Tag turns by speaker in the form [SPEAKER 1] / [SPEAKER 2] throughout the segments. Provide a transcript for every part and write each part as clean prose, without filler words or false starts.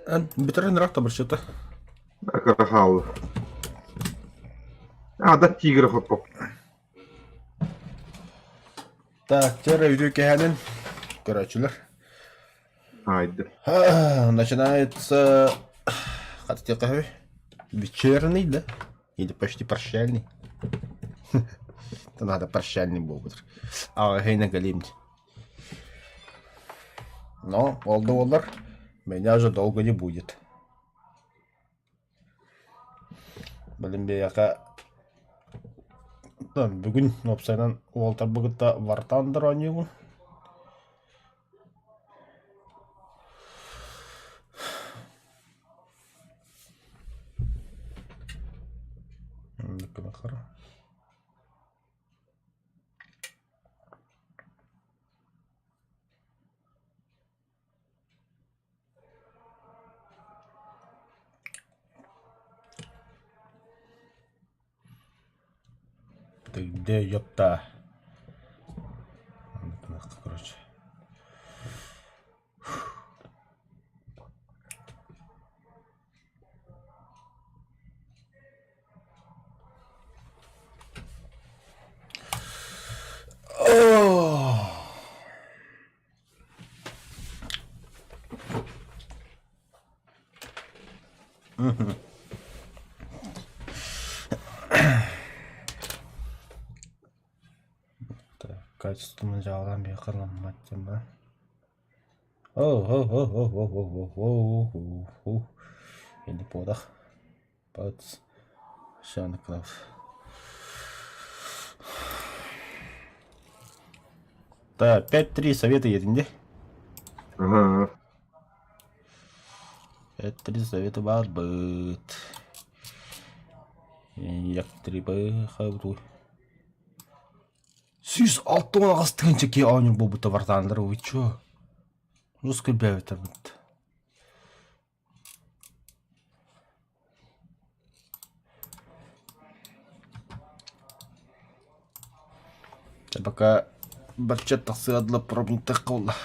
[SPEAKER 1] Бүтэрэн ыраах табырчыта.
[SPEAKER 2] Кыра хаалла. А, да тигры хотпоп.
[SPEAKER 1] Так, теперь үйдүү кэһэнин көрөөччүлэр.
[SPEAKER 2] Айды.
[SPEAKER 1] Начинается хатытыахха вечерний, да? Или почти прощальный. Это надо прощальный буолбут. Аҕа галимт. Но ол да буоллар, меня уже долго не будет. Блин, биһиэхэ бүгүн уопсайынан уолтарбы кытта вартаандыр оонньуубун. Ты где, ёпта? Короче. Так, качественно дьаалаан биһиэхэ ылыммат диэн баар. О-о-о-о-о-о-о-о-о Ини буолах. Бац. Так, 5-3 советы един дии.
[SPEAKER 2] Ага.
[SPEAKER 1] 5-3 советы баарбыт. Як 3 б хабытуй. 168 тыһыынча киһи оонньуур буолбута бартааннар вы чё? Русский бэбитэр Пока барча тахсыа дылы пробниктах буолла.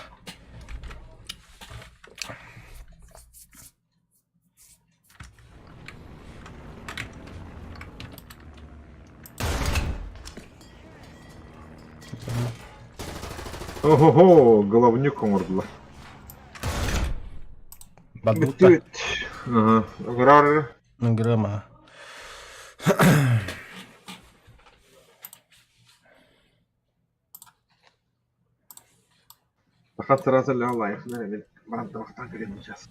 [SPEAKER 2] Охо-хо, головнюк оҥордулар.
[SPEAKER 1] Барбыта.
[SPEAKER 2] Бүттүбүт. Ага. Ыҥырар.
[SPEAKER 1] Ыҥырыам
[SPEAKER 2] Саха сразу лайфнер эбит. Баран табахтан кэлин сейчас.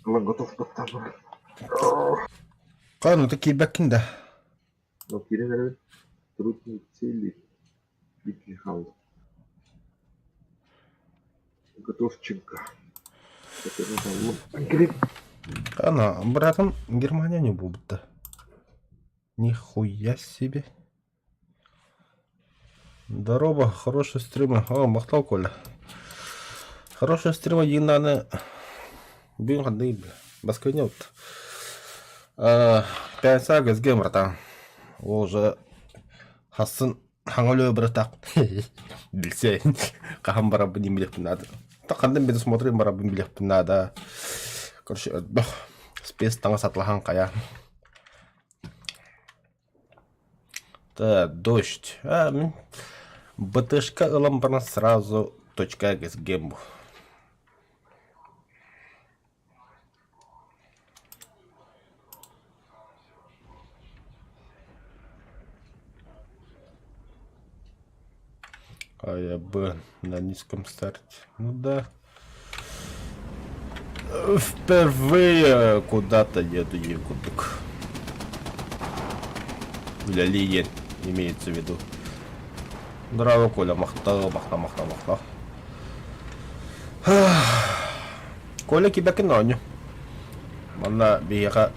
[SPEAKER 2] Готов тоқтан
[SPEAKER 1] Кану ты киирбэккин да?
[SPEAKER 2] Ну, киирэн эрэбин. Трудные цели. Битли хал. Готовченко.
[SPEAKER 1] Ана, братом Германия не будто. Нихуя себе. Здорово, хороший стрим. О, махтал, Коля. Хороший стрим один надо. Бүгүн ханнык баскыня вот. Пятница ГСГ, братан. Ол уже хасын хаҥа өлөө быратак. Билсэ хаһан барабын билиэхпин наада. Хандан предусмотрим барабын билиэхпин наада. Короче, өрбөх спец таҥас атлаһан хайа. Так, дождь. А, мин БТшка ылан баран сразу точка ГСГ А я Б на низком старте. Ну да. Впервые куда-то еду Якутск. Или Лиен, имеется в виду. Здорово, Коля, махта, махта, махта, махта. Коля кибэкин оонньуу. Манна биһиэхэ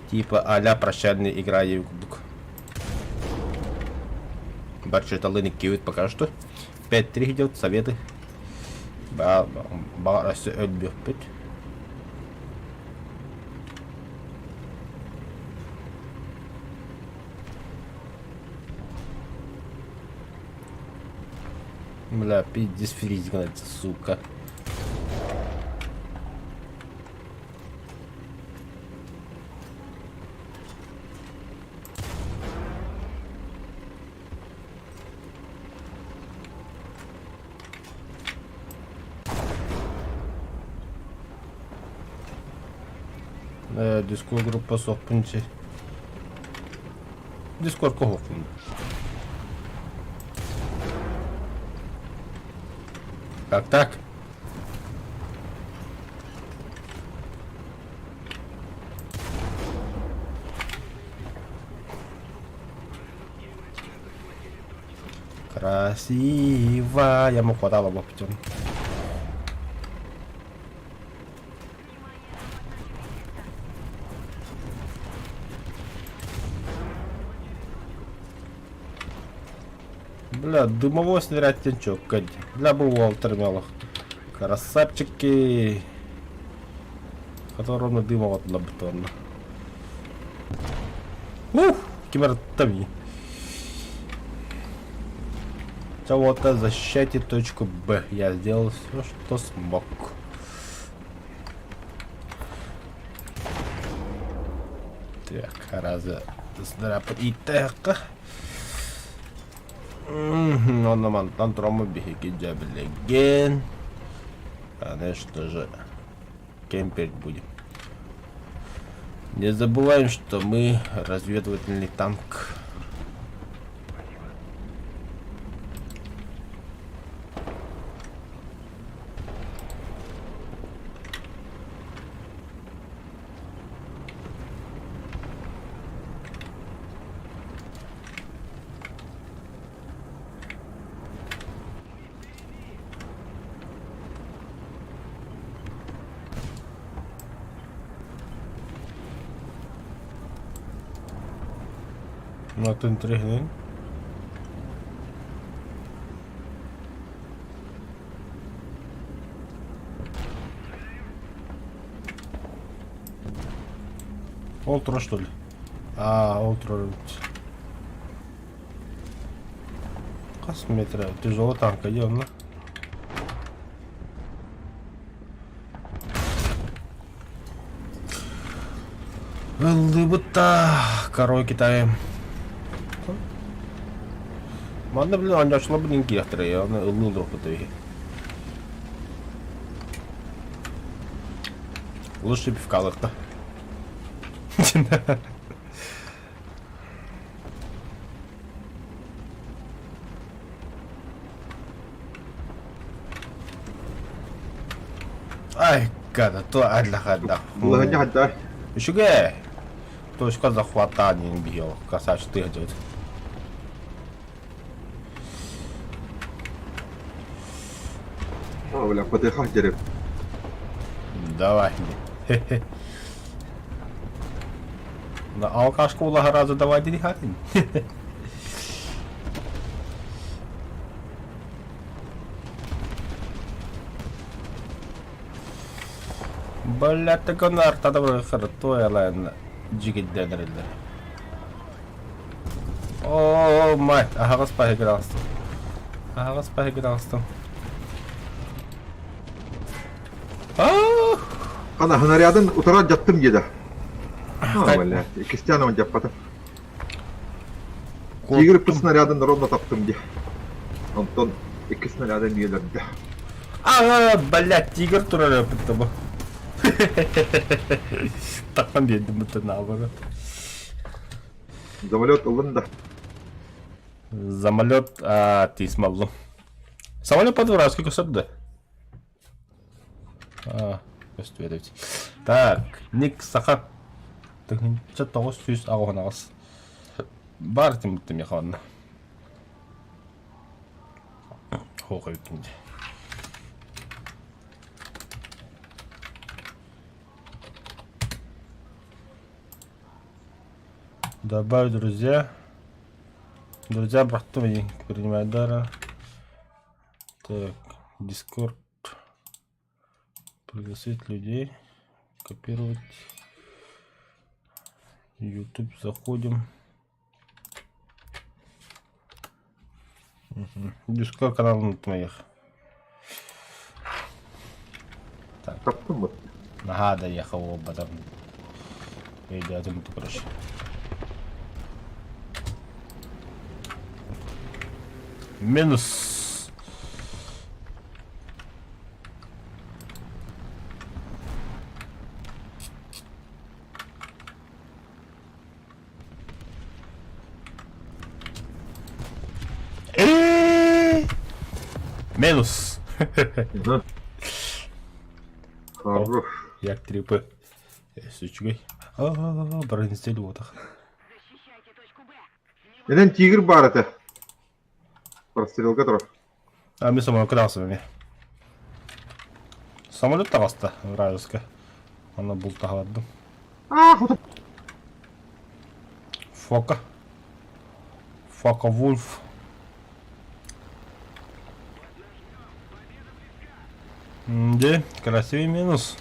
[SPEAKER 1] типа а-ля прощальная игра курдук. Барчаталын иккибит пока что. 5-3 идет, советы. Баҕар өссө өлбүөхпүт. Бля, пиздец фризик, сука. Дискорд группа суохпун чи. Дискордка суохпун. Так, так. Красиво. Я мог хватало бы путем. Бля, дымовой снаряд тенчок, Бля, был Уолтер Мелох. Красавчики. Который ровно дымовой лабораторно. Ух, кимер тави. Чего-то защищайте точку Б. Я сделал все, что смог. Так, разы снаряд ииттэххэ. Онно мантан тураммыт биһиги дьэ билигин конечно же кемперить будем. Не забываем, что мы разведывательный танк. Атын трехнен. Ол турар что ли? А, ол турар эбит. Хас метра? Тяжелый танк, иди онно. Ыллыбыт да, король Китайым. Манна блин, оонньоочулар блин киэхтэрэ, оны ыллыы олоруохпут үһү. Лучше пивкалыкта. Ай, гада, то аллахадах.
[SPEAKER 2] Булаһынньа хаддар.
[SPEAKER 1] Үчүгэй. Точка захвата не бил. Красавчик, ты идет.
[SPEAKER 2] А, бля, ПТХ дерев.
[SPEAKER 1] Давай. На алкашку разу давай дерихатин. Бля, таконар, тогда хартуэлэн дьигиддэнэриллэр. Оо, мать, аһаҕас паһыгын аҕыстым. Аһаҕас паһыгын аҕыстым.
[SPEAKER 2] Ана снарядын утаран дьаттым диэдэ. А, бля, иккистээн он дьаппатым. Тигр ыппыт снарядын ровно таптым дии. Онтон икки снаряды эмиэ өлөрдө.
[SPEAKER 1] А, блядь, тигр турар эппит бу. Таххан биэрдим бутта наоборот.
[SPEAKER 2] Самолет ыллын да.
[SPEAKER 1] Самолет а, тиисмаллым. Самолет по-дурацки көстөр да? А, көстүбэт эбит. Так, Ник Саха 1998. Баар тимиттим яхонна. Хоох эбиккин дии. Добавь друзья. Друзья, братты, принимай дара. Так, Дискорд. Пригласить людей. Копировать. YouTube заходим. Дискорд канал моих. Так.
[SPEAKER 2] Таптым
[SPEAKER 1] Наһаа да ехал уолбатам. Өйдөөтүм короче. Минус. Минус.
[SPEAKER 2] Ага. Хорош.
[SPEAKER 1] Як трипы. Үчүгэй. А, бронестель уотах.
[SPEAKER 2] Энэн тигр баар этэ. Прострелга турар.
[SPEAKER 1] А мен самолетка таҕыстым эмиэ. Самолет таҕыста вражеска. Онно бултаһабардым.
[SPEAKER 2] А, хоту.
[SPEAKER 1] Фока. Фока Вульф. Где? Красивый минус.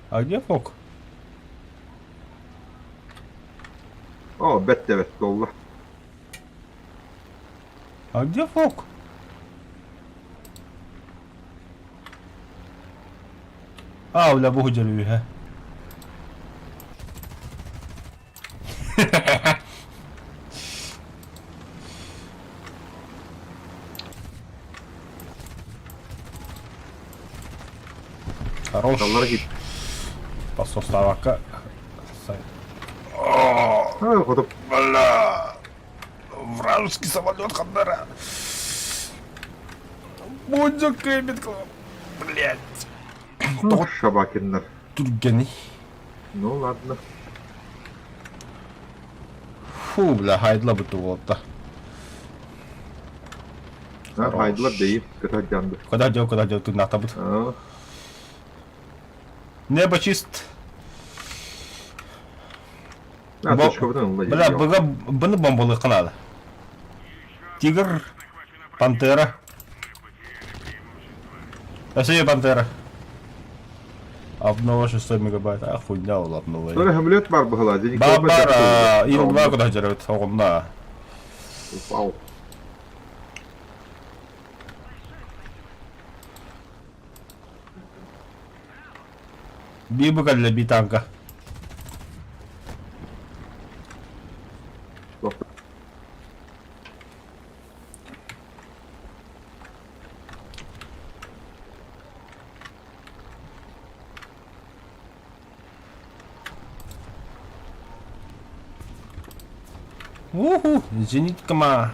[SPEAKER 1] А где Фок?
[SPEAKER 2] О, бэт да бэт буолла.
[SPEAKER 1] А где Фок? А, бля, бу дьөрүүһэ. Хорош.
[SPEAKER 2] Даллара киир.
[SPEAKER 1] Посоставака.
[SPEAKER 2] А, хоту.
[SPEAKER 1] Бля! Вражеский самолет Хандера. Будь кэбит, блядь.
[SPEAKER 2] Тоҕо Шабакиннар.
[SPEAKER 1] Түргэний.
[SPEAKER 2] Ну ладно.
[SPEAKER 1] Фу, бля, хайдла буту уолта.
[SPEAKER 2] А, хайдылар дэйи, көтө дьанды.
[SPEAKER 1] Куда дел, тыыннаахтабыт. Небо чист.
[SPEAKER 2] А, точкабытын ылла
[SPEAKER 1] Бля, быга быны бомбалыахха наада. Тигр, пантера. Россия пантера. Обнова 600 мегабайт. А хуйня ол обнова.
[SPEAKER 2] Sonra самолет бар быһыла.
[SPEAKER 1] Бар, Ил-2 куда жарыбыт, оҕунна.
[SPEAKER 2] Вау.
[SPEAKER 1] Бии бу кэллэ бии танка. Уху, зенитка ма.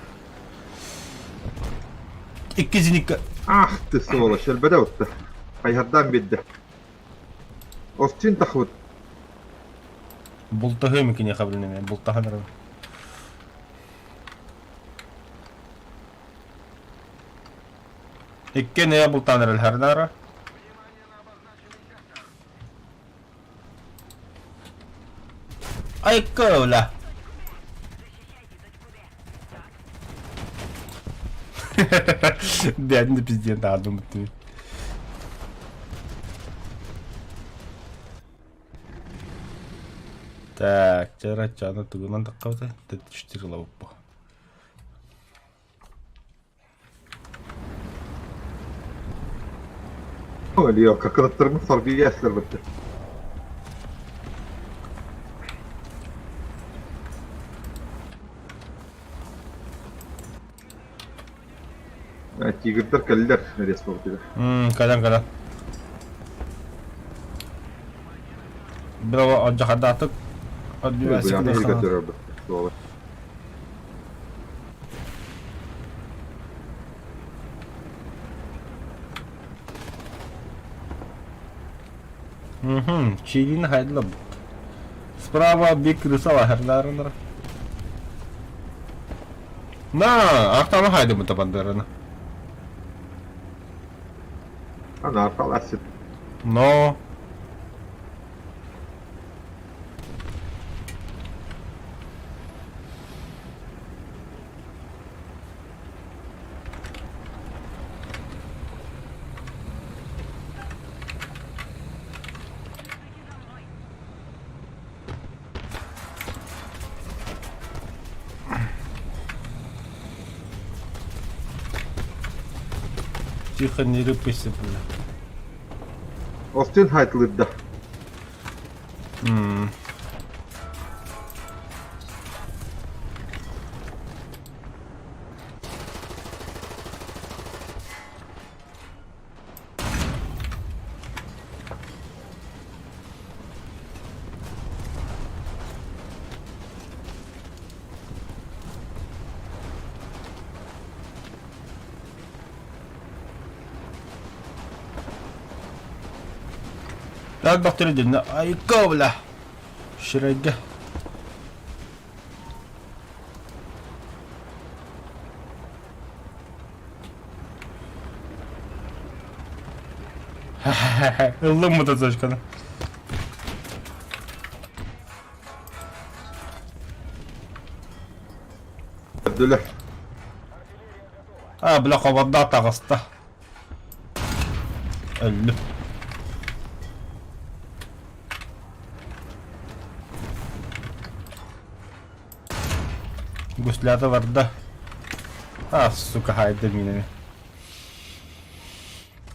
[SPEAKER 1] Икки зенитка.
[SPEAKER 2] Ах ты сволочь, элбэдэ утта. Хайһардаан биэрдэ. Остин тахыбыт.
[SPEAKER 1] Бултаһыам киниэхэ билинэмэ, бултаһан эрэ. Икки нэ бултаан эрэлһэрнаара. Айка бля. Бядный пиздец, да, думаю ты. Так, чара-чана тугунан таххабыта, 34 лабыппа.
[SPEAKER 2] Өлüyor. Kakılıttırma sorguyu gelsinler bitti. Тигрдэр кэллэр республикада.
[SPEAKER 1] Кэлэн кэлэн. Браво, алдьархайдаатык. Угу, Чилин хайдла. Справа бик крыса лахерларыныр. На, артаны хайды табандырына.
[SPEAKER 2] Ана артал
[SPEAKER 1] Но. Тихо, не рыпайся, бля.
[SPEAKER 2] Остин хайтылырда.
[SPEAKER 1] Наһаа элбэхтэр дэннэ. Айка, бля. Ширайга. Ыллым мотоциканы.
[SPEAKER 2] Көрдүлэр.
[SPEAKER 1] А, бля, хобордоох таҕыста. Өллүм. Гуслята барда. А, сука, хайда минеми.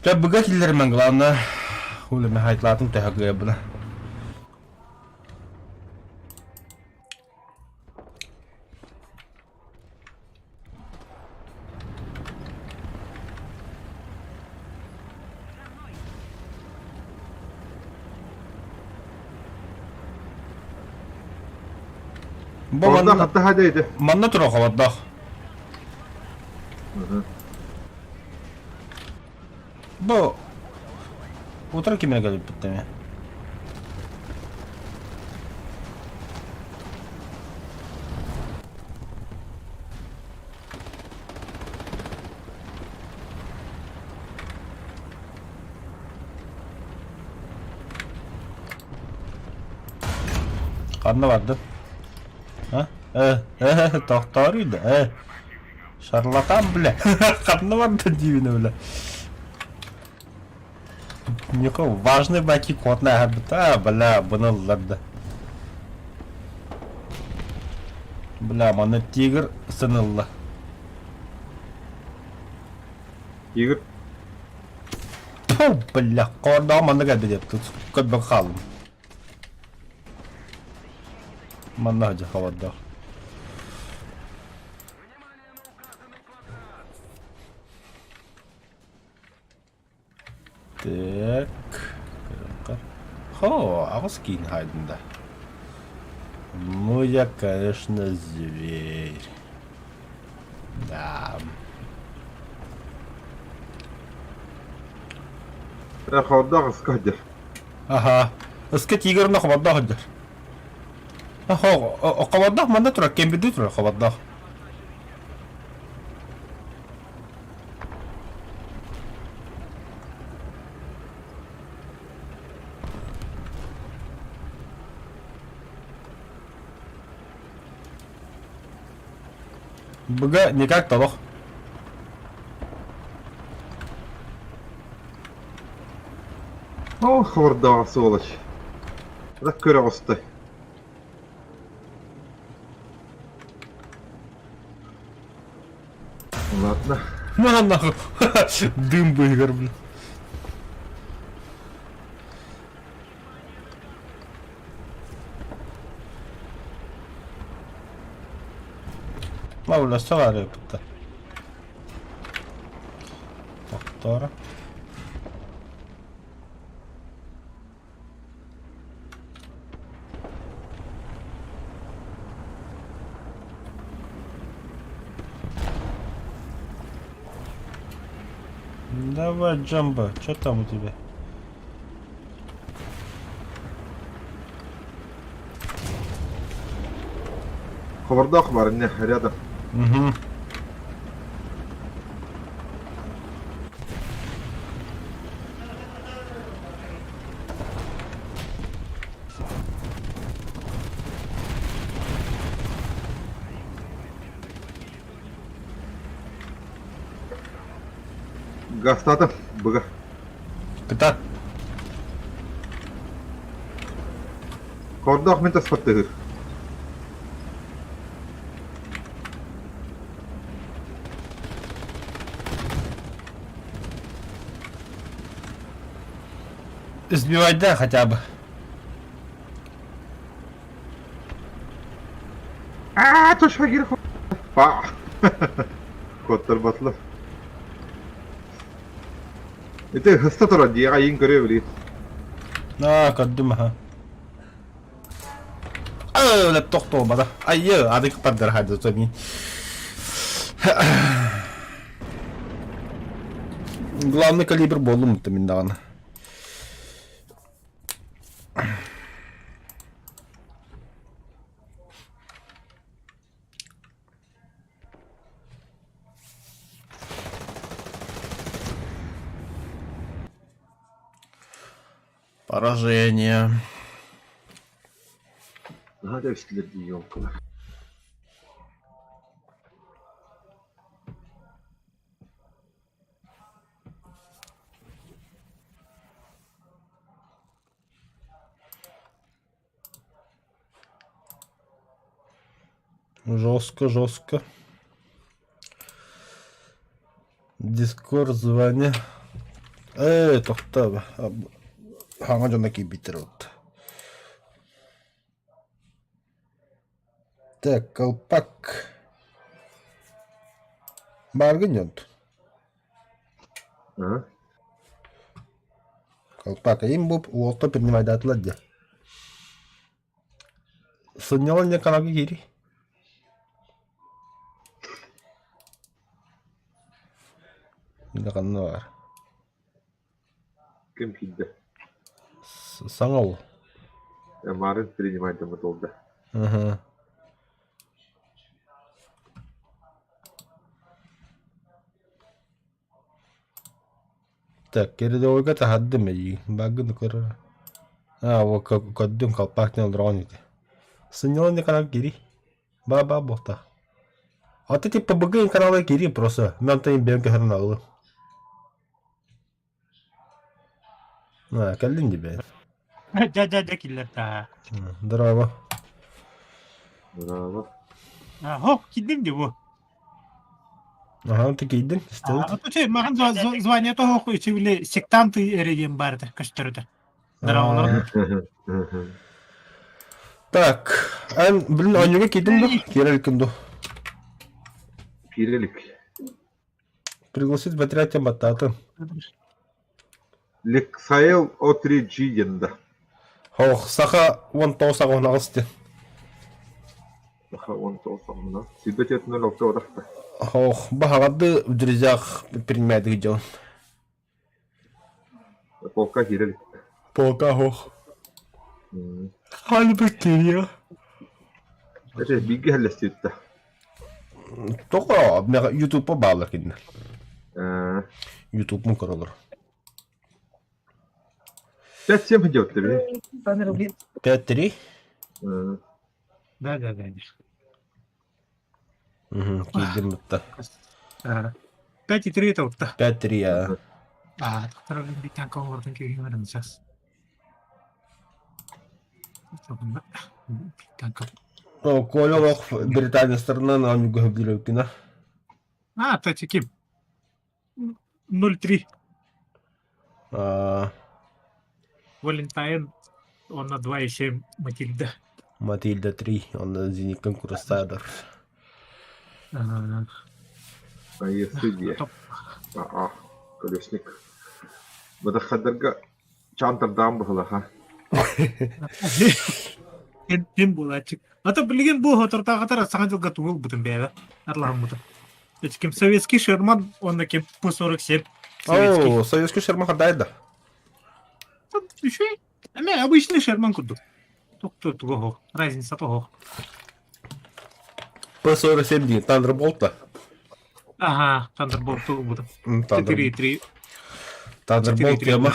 [SPEAKER 1] Чэ, быга киллэрмэн, главное, улеме хайтлаатын төһө кыайабына. Бу
[SPEAKER 2] Орда
[SPEAKER 1] манна,
[SPEAKER 2] хатта хадейdi.
[SPEAKER 1] манна турар хобордоох. Бу утары кимине кэлбит эми? Ханна бардын? А? Э, э, тохтооруй да, э. Шарлатан, бля. Ханна бардын диибин, бля. Нихуя, важный баки кот на а, бля, бұны ылларды. Бля, маны тигр сынылла.
[SPEAKER 2] Тигр.
[SPEAKER 1] Тьфу, бля, кордоо манна кэлбит деп тут көрбөк хаалым. Манна сылдьар хабардаах. Так. Хо, аҕыс киин хаайдым да. Ну я, конечно, зверь. Да.
[SPEAKER 2] Хобордоох ыска сылдьар.
[SPEAKER 1] Аха. Ыска тигр на хобордоох сылдьар. Хобордоох манна турар, кембирдүү турар хобордоох. Быга никак толох.
[SPEAKER 2] Ол хобордоох сволочь. Так көрө оҕуста. Ладно.
[SPEAKER 1] На нахуй. Дым быгар, блин. Маула саҕарыппыта. Тохтоор. Давай, Джамбо, что там у тебя?
[SPEAKER 2] Хобордоох бар инне рядом.
[SPEAKER 1] Угу.
[SPEAKER 2] Гастатым быга.
[SPEAKER 1] Кытат.
[SPEAKER 2] Хобордоох мин таспаттыгыр.
[SPEAKER 1] Сбивать да хотя бы.
[SPEAKER 2] Аа, точка киир Па. Куоттарбатылар. Ити хыста турар дьиэҕэ иин көрүө билигин.
[SPEAKER 1] Аа, көрдүм аха. Өлөп тохтуомата. Айы, ады кытардар хайды томи. Главный калибр болдум мин даҕаны. Поражение.
[SPEAKER 2] Наһаа да эстилэр дии елкалар.
[SPEAKER 1] Жестко, жестко. Дискорд звание. Ээ, тохтоо. Хаҥа дьоно киирбиттэр вот. Так, колпак. Бааргын дьонт.
[SPEAKER 2] А?
[SPEAKER 1] Колпак им буп уолта принимайдаатылар дии. Сынньалаҥ диэн каналга киирий. Дьэ ханна баар?
[SPEAKER 2] Ким киирдэ?
[SPEAKER 1] Саҥа ол.
[SPEAKER 2] Марын принимайдаммыт буолда.
[SPEAKER 1] Аһа. Так, рядовойга таһардым эйиигин, бааргын да көрөр. Аа, вот көрдүм, колпак диэн олороҕун ити. Сынньалаҥ канал киирий. Ба-ба буолта. А ты типа БГ канала киирий просто. Мен онтон бэйэм көһөрөн аҕалым. Аа, кэллин дии бэйэм.
[SPEAKER 3] Дьэ, дьэ, дьэ, киллэртэ.
[SPEAKER 1] Здорово.
[SPEAKER 2] Здорово.
[SPEAKER 3] Хо, киирдим дии бу.
[SPEAKER 1] Аха, ты киирдин, истэбит.
[SPEAKER 3] А, махан звание того үчүгүлэ сектанты эрэ диэн баар этэ көстөрүтэ. Здорово.
[SPEAKER 1] Так, эн блин оонньууга киирдим ду? Киирэ иликкин ду?
[SPEAKER 2] Киирэ илик.
[SPEAKER 1] Пригласить в отряд баттаатым.
[SPEAKER 2] Лексайл О3G диэн да.
[SPEAKER 1] Ох, саха 19 аҕыс диэн.
[SPEAKER 2] Саха 19 аҕыс. Силбэ тиэтинэн алта отахта.
[SPEAKER 1] Ох, баһаҕарды в друзьях принимает дьон.
[SPEAKER 2] Полка киирэр.
[SPEAKER 1] Полка ох. Хальбы кирия.
[SPEAKER 2] Это бииргэ хэллэстибиттэ.
[SPEAKER 1] Тоҕо Ютуб бааллар кинилэр. Ютуб көрөлөр.
[SPEAKER 2] 5-7 идет тебе.
[SPEAKER 1] 5-3?
[SPEAKER 3] Да, да, да.
[SPEAKER 1] Угу, киирдим бутта.
[SPEAKER 3] 5-3 это вот.
[SPEAKER 1] 5-3 а.
[SPEAKER 3] А, сейчас.
[SPEAKER 1] Коля олох британецтарынан оонньууга сөбүлүүр
[SPEAKER 3] А, кстати, ким? 0-3.
[SPEAKER 1] А,
[SPEAKER 3] Валентайн, он на 2,7 Матильда.
[SPEAKER 1] Матильда 3, он Зеником Крусадер.
[SPEAKER 3] А,
[SPEAKER 2] А если где? А, колесник. Бадахадарга чантардаан быһылаха.
[SPEAKER 3] Ким буолааччы. А то билигин бу хотортаахатар саҥа дьылга тугу ылбытым бэйэбэ арлаһыммытым. Ким советский Шерман, он ким П-47 советский.
[SPEAKER 1] О, советский Шерман хардайда.
[SPEAKER 3] Еще Эме обычный Шерман курдук. Тук-тук разница того.
[SPEAKER 1] П-47 диэн Thunderbolt
[SPEAKER 3] Ага, Thunderbolt ылбытым. 4-3.
[SPEAKER 1] Thunderbolt тема.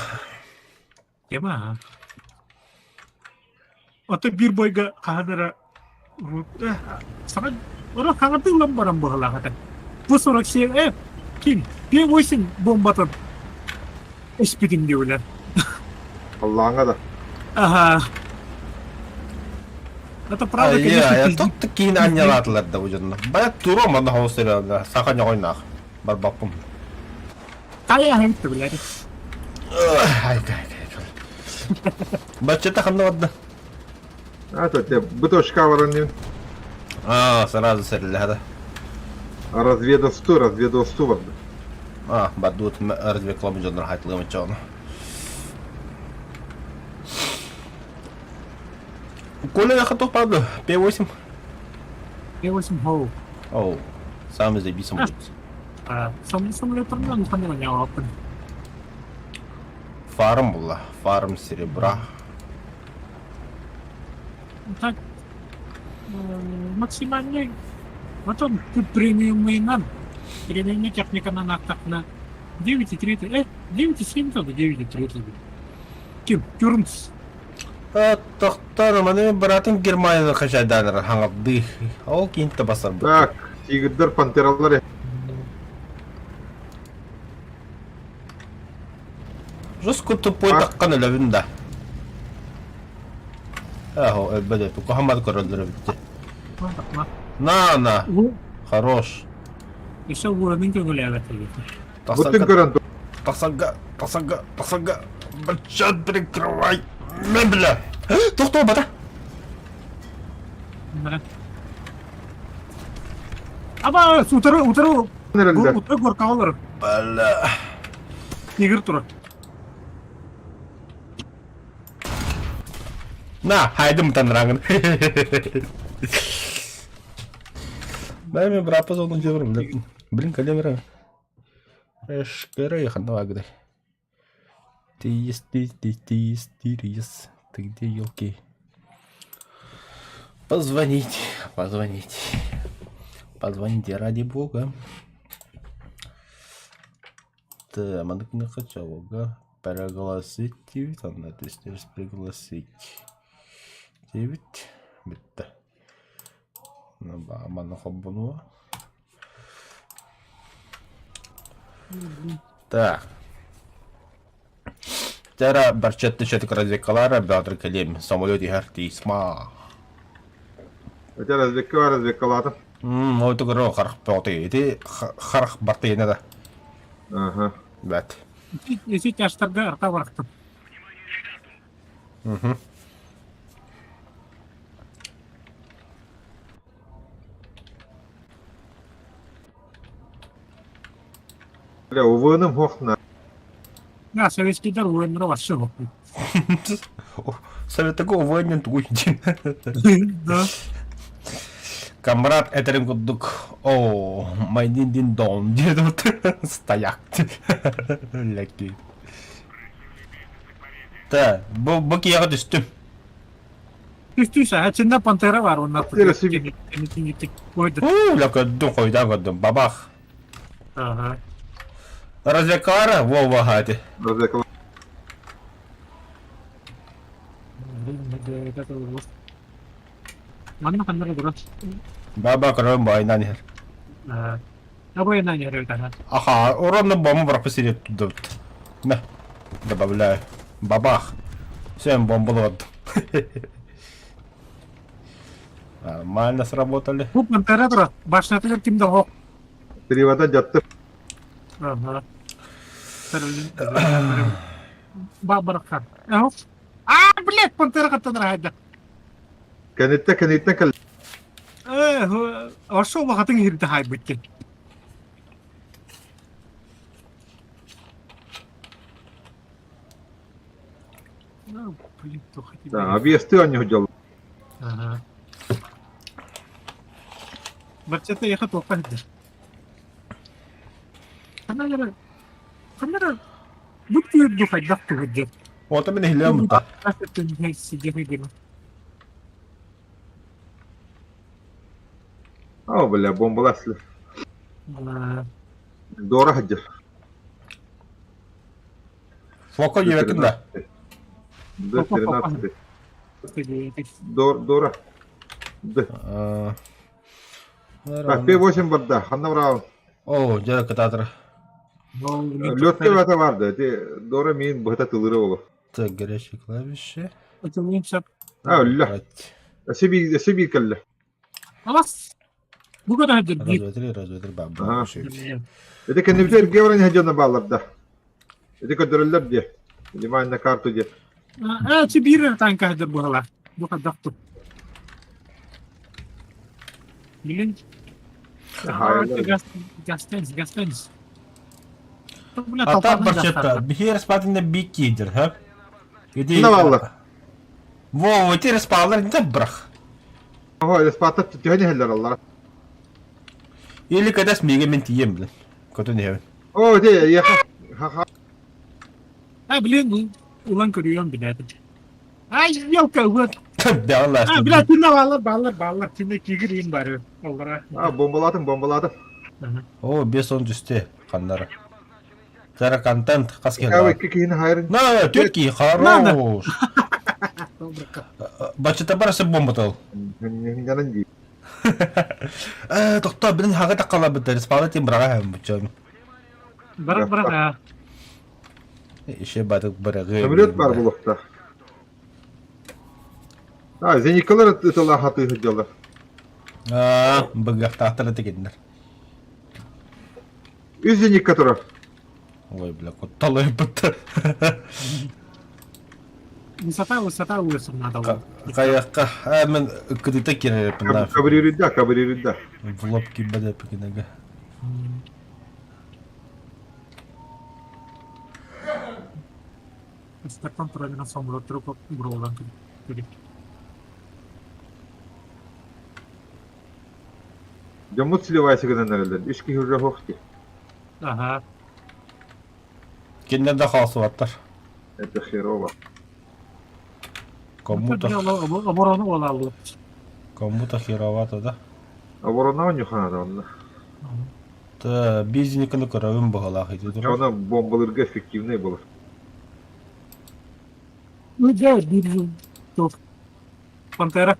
[SPEAKER 3] Тема, ага. Ото биир бойга хаһан эрэ саҥа оро хаҥатыылан баран быһалаах этэ. Бу 47 ким П-8 бомбатын эспитин диэбилэр.
[SPEAKER 2] Аллааҥа да.
[SPEAKER 3] Ага. Это правда, конечно,
[SPEAKER 1] Я тут такие анньалаатылар да удьонно. Бая туро манна хоус саха ньоҕойнаах барбаппым.
[SPEAKER 3] Тая хэнтэ билэр.
[SPEAKER 1] Ай, кай, кай. Баччата ханна барда?
[SPEAKER 2] А, то те бытошка баран
[SPEAKER 1] А, сразу сэриллэһэ
[SPEAKER 2] Разведосту, разведосту барда.
[SPEAKER 1] А, бардуут развеклом дьоннор хайтылыам чоно. Коля я хотел падаю. П8.
[SPEAKER 3] П8 хоу.
[SPEAKER 1] Оу, сам заебись самолет.
[SPEAKER 3] Самолеттарынан ханна
[SPEAKER 1] Фарм была, фарм серебра.
[SPEAKER 3] Так, максимальный Потом тут премиумный Премиумный техниканан аахтахына 9,3 9,7 то 9,3. Ким? Тюрнс.
[SPEAKER 1] Тохтор, маны быраатым Германияны хачайдаанар хаҥардыы. Ол киинтэ басарбыт.
[SPEAKER 2] Так, тигрдэр, пантералар
[SPEAKER 1] Жестко тупой таххан өлөбүн да. Ахо, өлбөдө, кухаммар көрөллөр эбитти. На, на. Хорош.
[SPEAKER 3] Еще уровень көҥүлээбэт эбит.
[SPEAKER 2] Бутын көрөн
[SPEAKER 1] Тахсарга, тахсарга, тахсарга. Баччат прикрывай. Мебля. Тохтоо бата.
[SPEAKER 3] Аба, утары, утары, утары горкаҕа олорор.
[SPEAKER 1] Бля.
[SPEAKER 3] Тигр турар.
[SPEAKER 1] На, хайдым танрагын. Дай мне брата зону дьиэбэр. Блин, калемера. Эшкерэ ханна баагыдай. Тиис, тиис, тиис, тиис, тиис. Ты где, елки? Позвонить, позвонить. Позвоните ради бога. Та, маннык хотелога. Пригласить диэбит, онно түстүбүт пригласить диэбит. Бүттэ. Манна холбонуо. Так. Тера барчатты чөтүк разведкалара баатыр кэлиэм самолет иһэр тиисма.
[SPEAKER 2] Это разведка бар разведкалаатым.
[SPEAKER 1] Мм, ол тугуро харах бөҕөтүй. Ити харах бартыйына да.
[SPEAKER 2] Ага.
[SPEAKER 1] Бэт.
[SPEAKER 3] Ити тяжтарга арта барахтым.
[SPEAKER 1] Мгм.
[SPEAKER 2] Бля, УВН-ым хуохна.
[SPEAKER 3] Да, советскийдар УВН-ра вообще хохну.
[SPEAKER 1] Совет такого УВН тугуй
[SPEAKER 3] Да.
[SPEAKER 1] Камрад этэрин курдук оо майдин дин дон диэт стояк лекки Та, бу бу киэҕэ түстүм.
[SPEAKER 3] Түс-түс, ачында пантера бар онна.
[SPEAKER 1] Уу, ла көрдүм, хойдаан көрдүм. Бабах.
[SPEAKER 3] Ага.
[SPEAKER 1] Развекара, во хати.
[SPEAKER 2] Развекала.
[SPEAKER 3] Манна ханнара турар.
[SPEAKER 1] Баба көрөм байынан иһэр.
[SPEAKER 3] Абайынан иһэр эбит
[SPEAKER 1] Аха, уронна бомба пропустили туда. На, добавляю. Бабах. Всем бомбу Нормально сработали.
[SPEAKER 3] Бу пантера турар. Башнатыгар ким да хох.
[SPEAKER 2] Привода дьатты.
[SPEAKER 3] Ага. Бабархан. А, блядь, пантера каттан рахайда.
[SPEAKER 2] Кэнниттэн кэнниттэн кэл.
[SPEAKER 3] Э, ошол вакытың кирди хайбыт Ну, блин,
[SPEAKER 2] Да, объезды они делают.
[SPEAKER 3] Ага. Баччата яха туохха сылдьар. Ханна эрэ ханна эрэ бу түүрдү хайдах туһуддьар.
[SPEAKER 1] Ота мин иһилиэм та.
[SPEAKER 2] О, бля, бомбаласли. Дора сылдьар.
[SPEAKER 1] Фоко диэбэтин да.
[SPEAKER 2] Д 13. Дор, Дора. Д. Так, П8 барда. Ханна брал.
[SPEAKER 1] О, дьэ кытаатыр.
[SPEAKER 2] Лётка бата барды. Ти Дора мин быһыта тылыры олу.
[SPEAKER 1] Так, горячие клавиши.
[SPEAKER 2] А, өллө. Өсө биир кэллэ.
[SPEAKER 3] Алас. Бу көтө
[SPEAKER 1] Раз, два, три, раз, два, три, бам, бам.
[SPEAKER 2] Ити кэннибитэ эргэ баран иһэ бааллар да. Ити көрдөрөллөр диэ. Внимание на карту диэ.
[SPEAKER 3] Э, чи биир танка хадыр буһала. Бу хаддахту. Билин. Гастенс, гастенс.
[SPEAKER 1] А так барчатта, биһиэр спатында бик киидер, ха? Иди.
[SPEAKER 2] Наваллар.
[SPEAKER 1] Во, ити респаллар не брах.
[SPEAKER 2] Ого, респаттар түһэн иһэллэр аллара.
[SPEAKER 1] Или когда смиге мен тием, блин. Көтөн иһэбин.
[SPEAKER 2] О, ити, яха. Ха-ха.
[SPEAKER 3] А, блин, улан көрүөм билээтим. Ай, елка, вот.
[SPEAKER 1] Бэҕэлээс.
[SPEAKER 3] А, бля, түнэ баалар, баалар, баалар, түнэ кигир иин бары. Оллара.
[SPEAKER 2] А, бомбалатым, бомбалатым.
[SPEAKER 1] О, 5 он түсте, ханнара. Тара контент хас киһи
[SPEAKER 2] Кава икки киһини хайрын.
[SPEAKER 1] На, түөрт киһи хорош. Баччата барасы бомба
[SPEAKER 2] Хинганан дии.
[SPEAKER 1] Э, тохтоо, билин хаҕа таққалабыттар, спала тим быраҕа һэмбүччөн.
[SPEAKER 3] Барах барах.
[SPEAKER 1] Еще батык быраҕы.
[SPEAKER 2] Самолет бар булуохтаах. А, зеникалар ытыла хатыы сылдьаллар.
[SPEAKER 1] Аа, быгыахтаахтар этигиннэр.
[SPEAKER 2] Үс зеникка турар.
[SPEAKER 1] Ой, бля, кутталайбыт.
[SPEAKER 3] Высота, высота улицам надо.
[SPEAKER 1] Хайахха, а мен кыдыта киререпин.
[SPEAKER 2] Кабриридда, кабриридда.
[SPEAKER 1] В лоб кибеде пекинеге.
[SPEAKER 3] Стакан правильно сомло трупа бролан.
[SPEAKER 2] Дьоммут сливайся гынан эрэллэр. Үс киһи уже суох дии.
[SPEAKER 3] Ага.
[SPEAKER 1] Кинилэр да хаалсыбаттар.
[SPEAKER 2] Это херово.
[SPEAKER 1] Кому-то,
[SPEAKER 3] Оборону олаллы.
[SPEAKER 1] кому-то херовато, да?
[SPEAKER 2] Оборона нюхана онно.
[SPEAKER 1] Та бизниканы көрөбүн баһалаах ити турар.
[SPEAKER 2] Она бомбалырга эффективный был.
[SPEAKER 3] Ну, делать биржу. Тут. Пантера.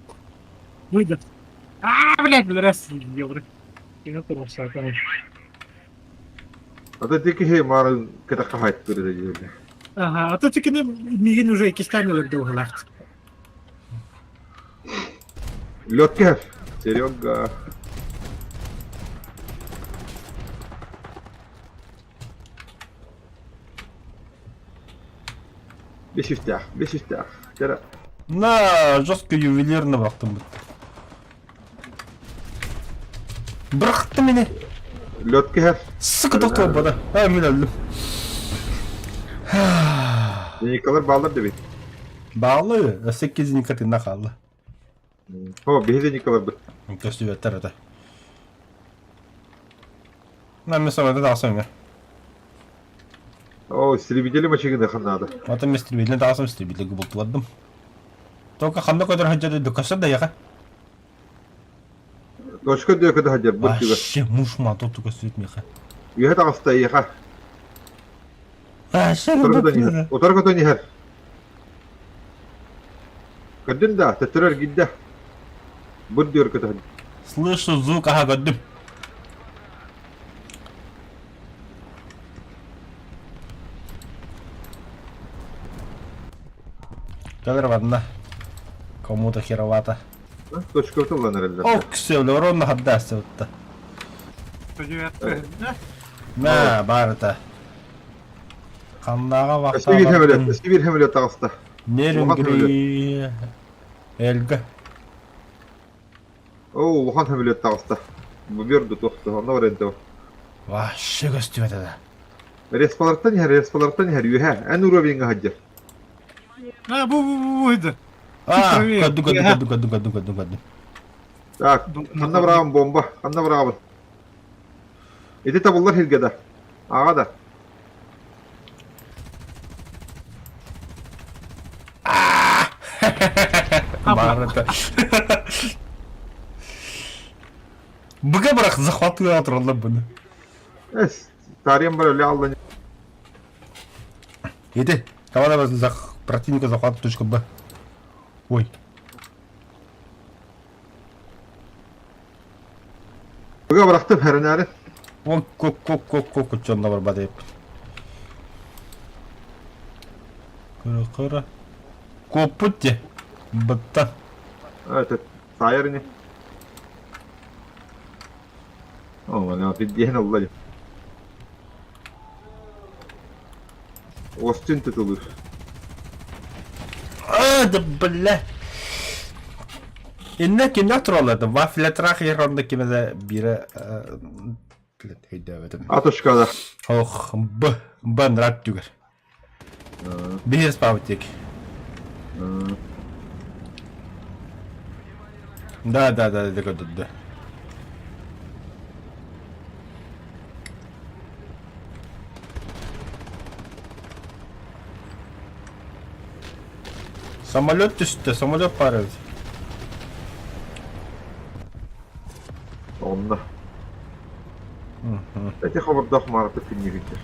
[SPEAKER 3] Выйдет. А, блядь, раз, евро.
[SPEAKER 2] А то тики марын кытакка хайттыр дииллэр.
[SPEAKER 3] Ага, а то тикини мигин уже иккистээн өлөрдө уһалаах.
[SPEAKER 2] Лёткер, Серега. Бесистях, бесистях. Кера.
[SPEAKER 1] На, жестко ювелирно бырахтым бытта. Бырахты мени.
[SPEAKER 2] Лёткер.
[SPEAKER 1] Сука, доктор бада. А, мин өлдүм.
[SPEAKER 2] Николар баалар дебит.
[SPEAKER 1] Баалы, өссө икки тыына хаалла.
[SPEAKER 2] О, биһиги Николарбыт.
[SPEAKER 1] Көстүбэттэр этэ. На, мен самолета тахсам эмэ.
[SPEAKER 2] О, истребители мачыгына ханнаада.
[SPEAKER 1] Ата мен истребителин тахсам истребителге бултуладым. Только ханна көтөр хаджады дукаса да яха.
[SPEAKER 2] Точка дөкөдө хаджар бу түгө.
[SPEAKER 1] Вообще муж ма тут только свет меха.
[SPEAKER 2] Үһэ таҕыста эйиэхэ.
[SPEAKER 1] Вообще
[SPEAKER 2] Утары көтөн иһэр. Утары көтөн иһэр. Көрдүн да, төттөрөр гидде. Бу дүөр көтөн.
[SPEAKER 1] Слышу звук, ага, көрдүм. Кэлэр барна. Кому-то херовато.
[SPEAKER 2] Точка тыллан эрэллэр.
[SPEAKER 1] Ок, все, ровно хаддасты вот. На, барыта. Ханнаға
[SPEAKER 2] Сибирь
[SPEAKER 1] вақталардың
[SPEAKER 2] самолет, Сибирь самолет таҕыста.
[SPEAKER 1] Нерюнгри Эльга.
[SPEAKER 2] О, улахан самолет таҕыста. Бу берді тохту, онно бар энте.
[SPEAKER 1] Вообще көстүбэт это.
[SPEAKER 2] Респалартан иһэр, респалартан иһэр, үһэ. Эн уровеньга хаджар.
[SPEAKER 3] А, бу бу бу бу
[SPEAKER 1] А, көрдүм, көрдүм, көрдүм, көрдүм, көрдүм, көрдүм, көрдүм.
[SPEAKER 2] Так, ханна быраҕын бомба, ханна быраҕабын? Ити табыллар сиргэ да. Аҕа да.
[SPEAKER 1] Баарыта. Быга бырах захватывай тураллар бұны.
[SPEAKER 2] Эс, тарыйан бар өлө аллан.
[SPEAKER 1] Иди, давай давай зах... противника захват точка Б. Ой.
[SPEAKER 2] Быга бырахтым хэрэнээри.
[SPEAKER 1] Он кок кок кок кок чонна бар ба деп. Кыра кыра. Коппут де. Бытта.
[SPEAKER 2] Это таайар ини. О, мана пиддиэн олла Остин тутулур.
[SPEAKER 1] А, да бля. Инна кимнәк тураллар вафля хиронда кимеде бире өйдөбөтүм.
[SPEAKER 2] Атошкада.
[SPEAKER 1] Ох, Б, Б нрат түгер. Биһир спаутик. Да, да, да, да, да, да. Самолет түстэ, самолет баар эбит.
[SPEAKER 2] Онно. Эти хобордоох маарата күннүгүтэр.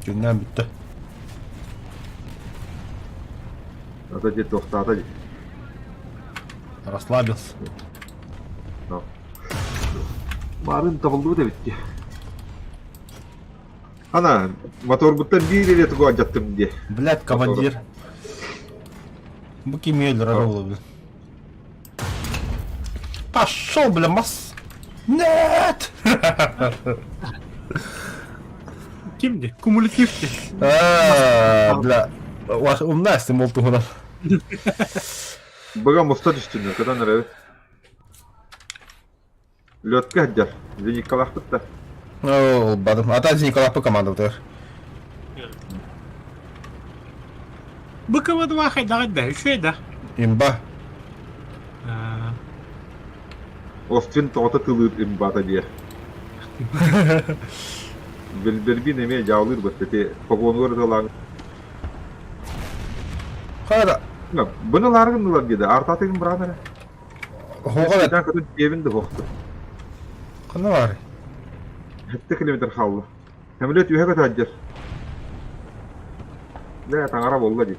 [SPEAKER 1] Күннээн бүттэ.
[SPEAKER 2] Ата дьэ туохтаата дии.
[SPEAKER 1] Расслабился.
[SPEAKER 2] Баарын табыллыбыт эбит дии. Ана, моторбуттан биир эрэ тугу алдьаттым дии.
[SPEAKER 1] Блядь, командир. Бу ким өлөрөр буолла, блин. Пошел, бля, мас. Нет!
[SPEAKER 3] Кимди? Кумулятивти.
[SPEAKER 1] А, бля. Умна истим ол туһунан.
[SPEAKER 2] Быга муста түстүнү, кытан эрэбит. Лётка сылдьар. Зеникалаахпыт да.
[SPEAKER 1] Оо, бадым. Ата Зеникалаахпыт командабытыгар.
[SPEAKER 3] Быкова два хайдаҕай да, үчүгэй да.
[SPEAKER 1] Имба.
[SPEAKER 2] Остин тоҕото тылыыр имбата диэ. Билбирбин эмиэ дьаалыыр быт ити погонугар ыталаан.
[SPEAKER 1] Хара.
[SPEAKER 2] Бұны ларгын деді, артатыгын бұран эрэ.
[SPEAKER 1] Хоҕа
[SPEAKER 2] Көтөн көтөн тиэбин да суохтур.
[SPEAKER 1] Ханна баарый?
[SPEAKER 2] Сэттэ километр хаалла. Самолет үһэ көтөөддөр. Дэ таҥара буолла дии.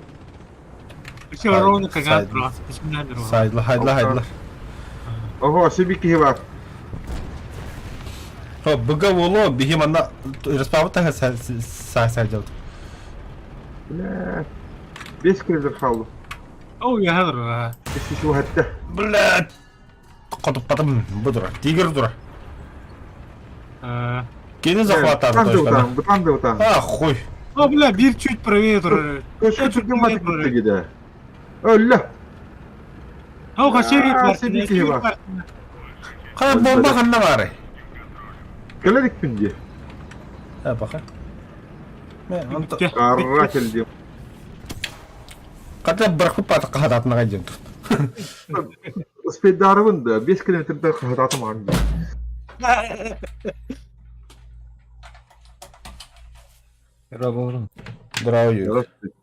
[SPEAKER 3] Все ровно кагаан тураҕас.
[SPEAKER 1] Сайдла, хайдла, хайдла.
[SPEAKER 2] Ого, өссө биир киһи баар.
[SPEAKER 1] О, быга буолуо, биһи манна респабыт таһа саайдьабыт.
[SPEAKER 2] Бля, 5 километр хаалла.
[SPEAKER 3] Оо, үөһэ турар.
[SPEAKER 2] Үс
[SPEAKER 1] Блядь! Хотуппатым бу тура. Тигр тура. Кини захватаары точканы.
[SPEAKER 2] Бытан да бытан.
[SPEAKER 1] А, хуй.
[SPEAKER 3] О, бля, биир чуть правее турар.
[SPEAKER 2] Точка түргэн матык киде. Өллө.
[SPEAKER 3] О, хасери
[SPEAKER 2] киһи бар.
[SPEAKER 1] Хаа бомба ханна баарый?
[SPEAKER 2] Кэлэрикпин дии.
[SPEAKER 1] Э, баха.
[SPEAKER 2] Каратель дии.
[SPEAKER 1] Хата бырахпыт паата хаһатаатына диэн тут.
[SPEAKER 2] Успейдарыбын да, 5 километрден хаһатаатым аҕам дии.
[SPEAKER 4] Здорово.
[SPEAKER 1] Здравствуйте.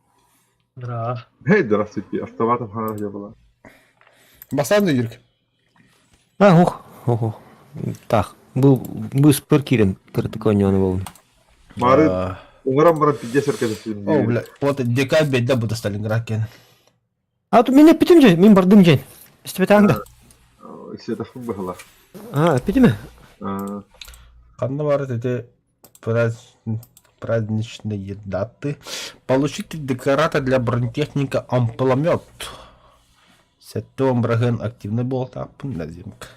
[SPEAKER 3] Здраво.
[SPEAKER 2] Здравствуйте. Автоматом ханах была.
[SPEAKER 1] Басан Юрк.
[SPEAKER 4] А, ох, ох, Так, был быспыр кирен, кыртыконьон был.
[SPEAKER 2] Мары, уҥаран баран пиздец эркэтэсин
[SPEAKER 1] О, бля, вот декабрь бедда буду Сталинград кен.
[SPEAKER 4] А тут меня питим же, мин бардым дьэн. Истибэтаҥ да.
[SPEAKER 2] Сетахпын быһыла.
[SPEAKER 4] А, питиме?
[SPEAKER 1] Ханна барыт эти праздничные даты. Получите декората для бронетехника ампломет. Сэттэ браген активный буолтааппын назимка.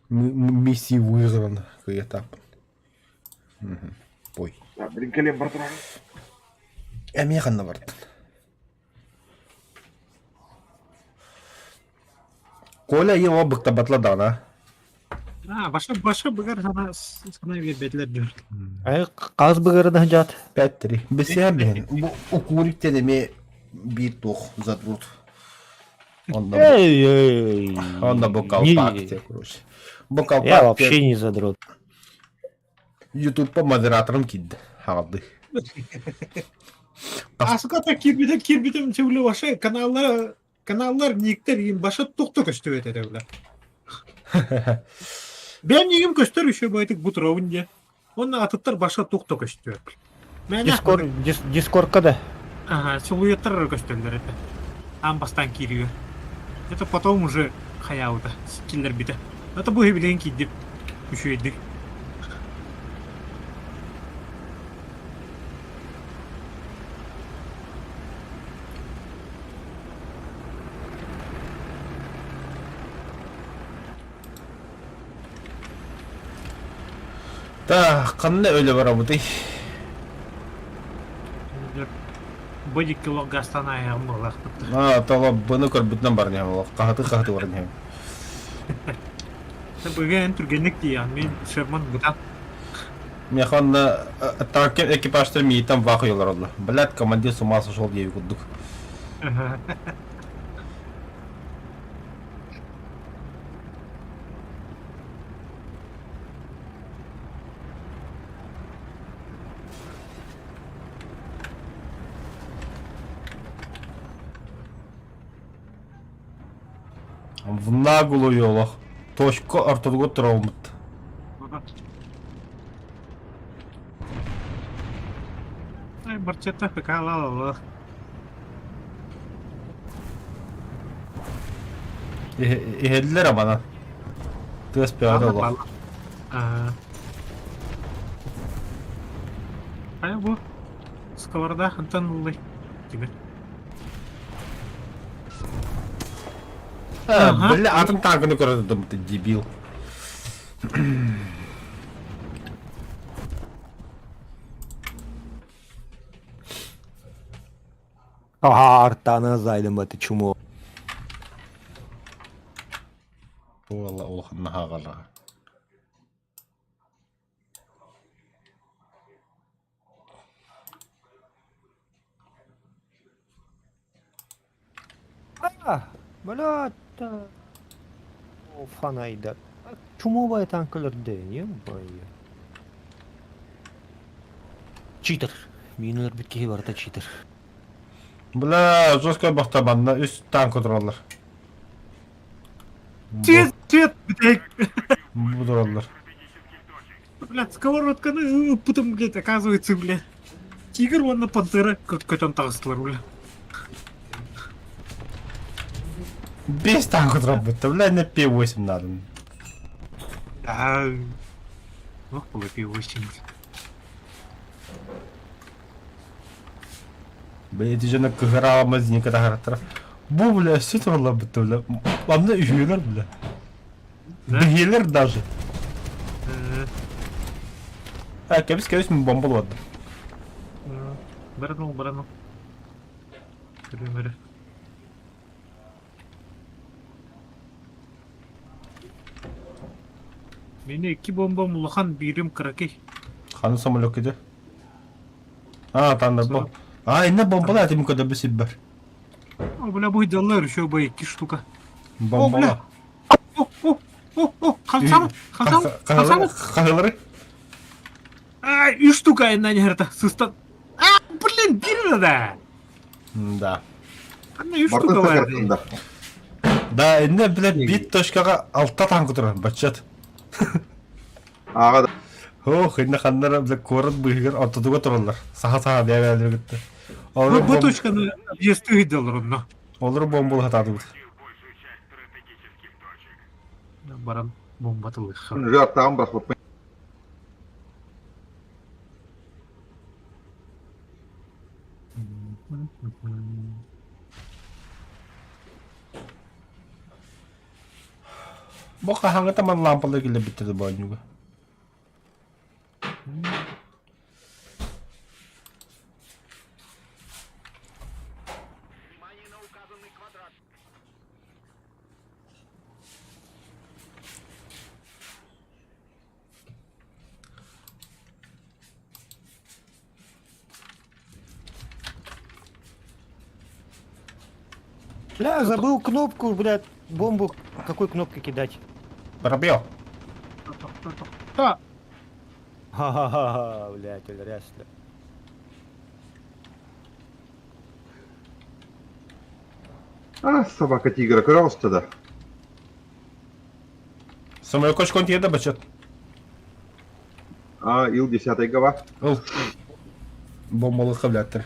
[SPEAKER 1] Миссия выиграна кыйатааппын. Ой.
[SPEAKER 2] Блин, кэлиэн бар турар.
[SPEAKER 1] Эмиэ ханна бардын? Коля его быктабатла даҕаны
[SPEAKER 3] А, баша баша быгар сана сана биэрбэтилэр диyor.
[SPEAKER 4] Ай, хас быгырына дьаат.
[SPEAKER 1] 5-3. Бесиһэ биһин. Бу укуриктен эмиэ биир туох задрут. Онно
[SPEAKER 4] Эй, эй.
[SPEAKER 1] онно бу колпак те, короче. Бу
[SPEAKER 4] Я
[SPEAKER 1] колпак
[SPEAKER 4] вообще не задрот.
[SPEAKER 1] Ютуб модератором киирдэ хаалды.
[SPEAKER 3] Аската кирбитем кирбитем чөглө баша каналлар каналлар никтер им баша тохто көстүбэт этэ бля. Бэм нигим көстөр еще байтык бутуровун де. Онно атыттар баша тохто көстүбэт.
[SPEAKER 4] Дискорд, дискордка да.
[SPEAKER 3] Ага, силуэттар көстөллөр это. Аан бастаан киирүүгэ. Это потом уже хайаабыта, киллэрбитэ. Это бу билигин киирдим. Үчүгэйдик.
[SPEAKER 1] Так, ханна өлө барабытый?
[SPEAKER 3] Бу дикки олох гастан айаҕым буолаахпыт.
[SPEAKER 1] А, тоҕо бұны көрбүтүнэн баран иһэм олох. Хаһаты хаһаты баран иһэм.
[SPEAKER 3] Быга эн түргэнник тиийэҕин, мин Шерман бытан.
[SPEAKER 1] Миэхэ онно танкер экипажтар миитэн вах олороллор. Блядь, командир с ума сошел диэби курдук. В наглую олох. Точка ортотугар тураммыт.
[SPEAKER 3] Оччото ПК-ла
[SPEAKER 1] Иһэллэр амана. Тыас бөҕө да олох.
[SPEAKER 3] Хайа бу? Сковорода хантан ыллый? Тимир.
[SPEAKER 1] Бля, атын танканы көрөдüm, ты дебил.
[SPEAKER 4] Артана зайдем это чмо.
[SPEAKER 1] Уолла улахан наһааҕала.
[SPEAKER 4] Блядь. Фанайда. Чумовая танкалар ё-моё. Читер. Минулар бит киһи барыта читер.
[SPEAKER 1] Бля, жестко бахта манна үс танк тураллар.
[SPEAKER 3] Цвет, цвет, блядь.
[SPEAKER 1] Бу тураллар.
[SPEAKER 3] Блядь, сковородканы ыппытым, блядь, оказывается, блядь. Тигр уонна пантера көтөн таҕыстылар, бля.
[SPEAKER 1] Без танка туралбыт, бля, на П8 надо.
[SPEAKER 3] Да. Ох, было П8.
[SPEAKER 1] Бля, эти дьоно кыһыраама зеника таһараттара. Бу, бля, өссө туралларбыт, бля. Манна үһүөлэр, бля. Бэһиэлэр даже. А, кэбис, кэбис, мин бомба олордум.
[SPEAKER 3] Баран ол, баран ол. Көрүм эрэ. Мени икки бомбам улахан, биирим кыракый.
[SPEAKER 1] Ханы самолет кеде? А, таннар бу. А, инне бомбала этим көдө сиббер.
[SPEAKER 3] О, бля, бу идеаллар еще бы икки штука.
[SPEAKER 1] Бомбала.
[SPEAKER 3] О, о, о, о, хансам, хансам, хансам.
[SPEAKER 1] Хаһылары?
[SPEAKER 3] Ай, үс штука айаннаан сыстан. А, блин, биир да.
[SPEAKER 1] Да.
[SPEAKER 3] Анна үс штука бар.
[SPEAKER 1] Да, инне, блядь, бит точкаға алта танк турар, бачат.
[SPEAKER 2] Ааҕа да.
[SPEAKER 1] Ох, инне ханнара, блядь, куорат быыһыгар ортотуга тураллар. Саха-саха диэбээлэр кытта.
[SPEAKER 3] Бу, бу точканы объезды ыйдалар онно.
[SPEAKER 1] Олору бомбул хатаатыбыт.
[SPEAKER 3] Баран бомбатылыхха.
[SPEAKER 2] Жартаан бырахпыппын.
[SPEAKER 1] Бу хаһаҥҥы таман лампалар киллэрбиттэрэ боонньуга.
[SPEAKER 4] Бля, забыл кнопку, блядь, бомбу какой кнопкой кидать?
[SPEAKER 1] Пробел.
[SPEAKER 3] Да.
[SPEAKER 4] Ха-ха-ха, блядь, өлөрөслө.
[SPEAKER 2] А, собака тигра көрө да.
[SPEAKER 1] Самолет кочкон тиеде бачат.
[SPEAKER 2] А, ил десятый гава.
[SPEAKER 1] Ол. Бомбалыкка билэттэр.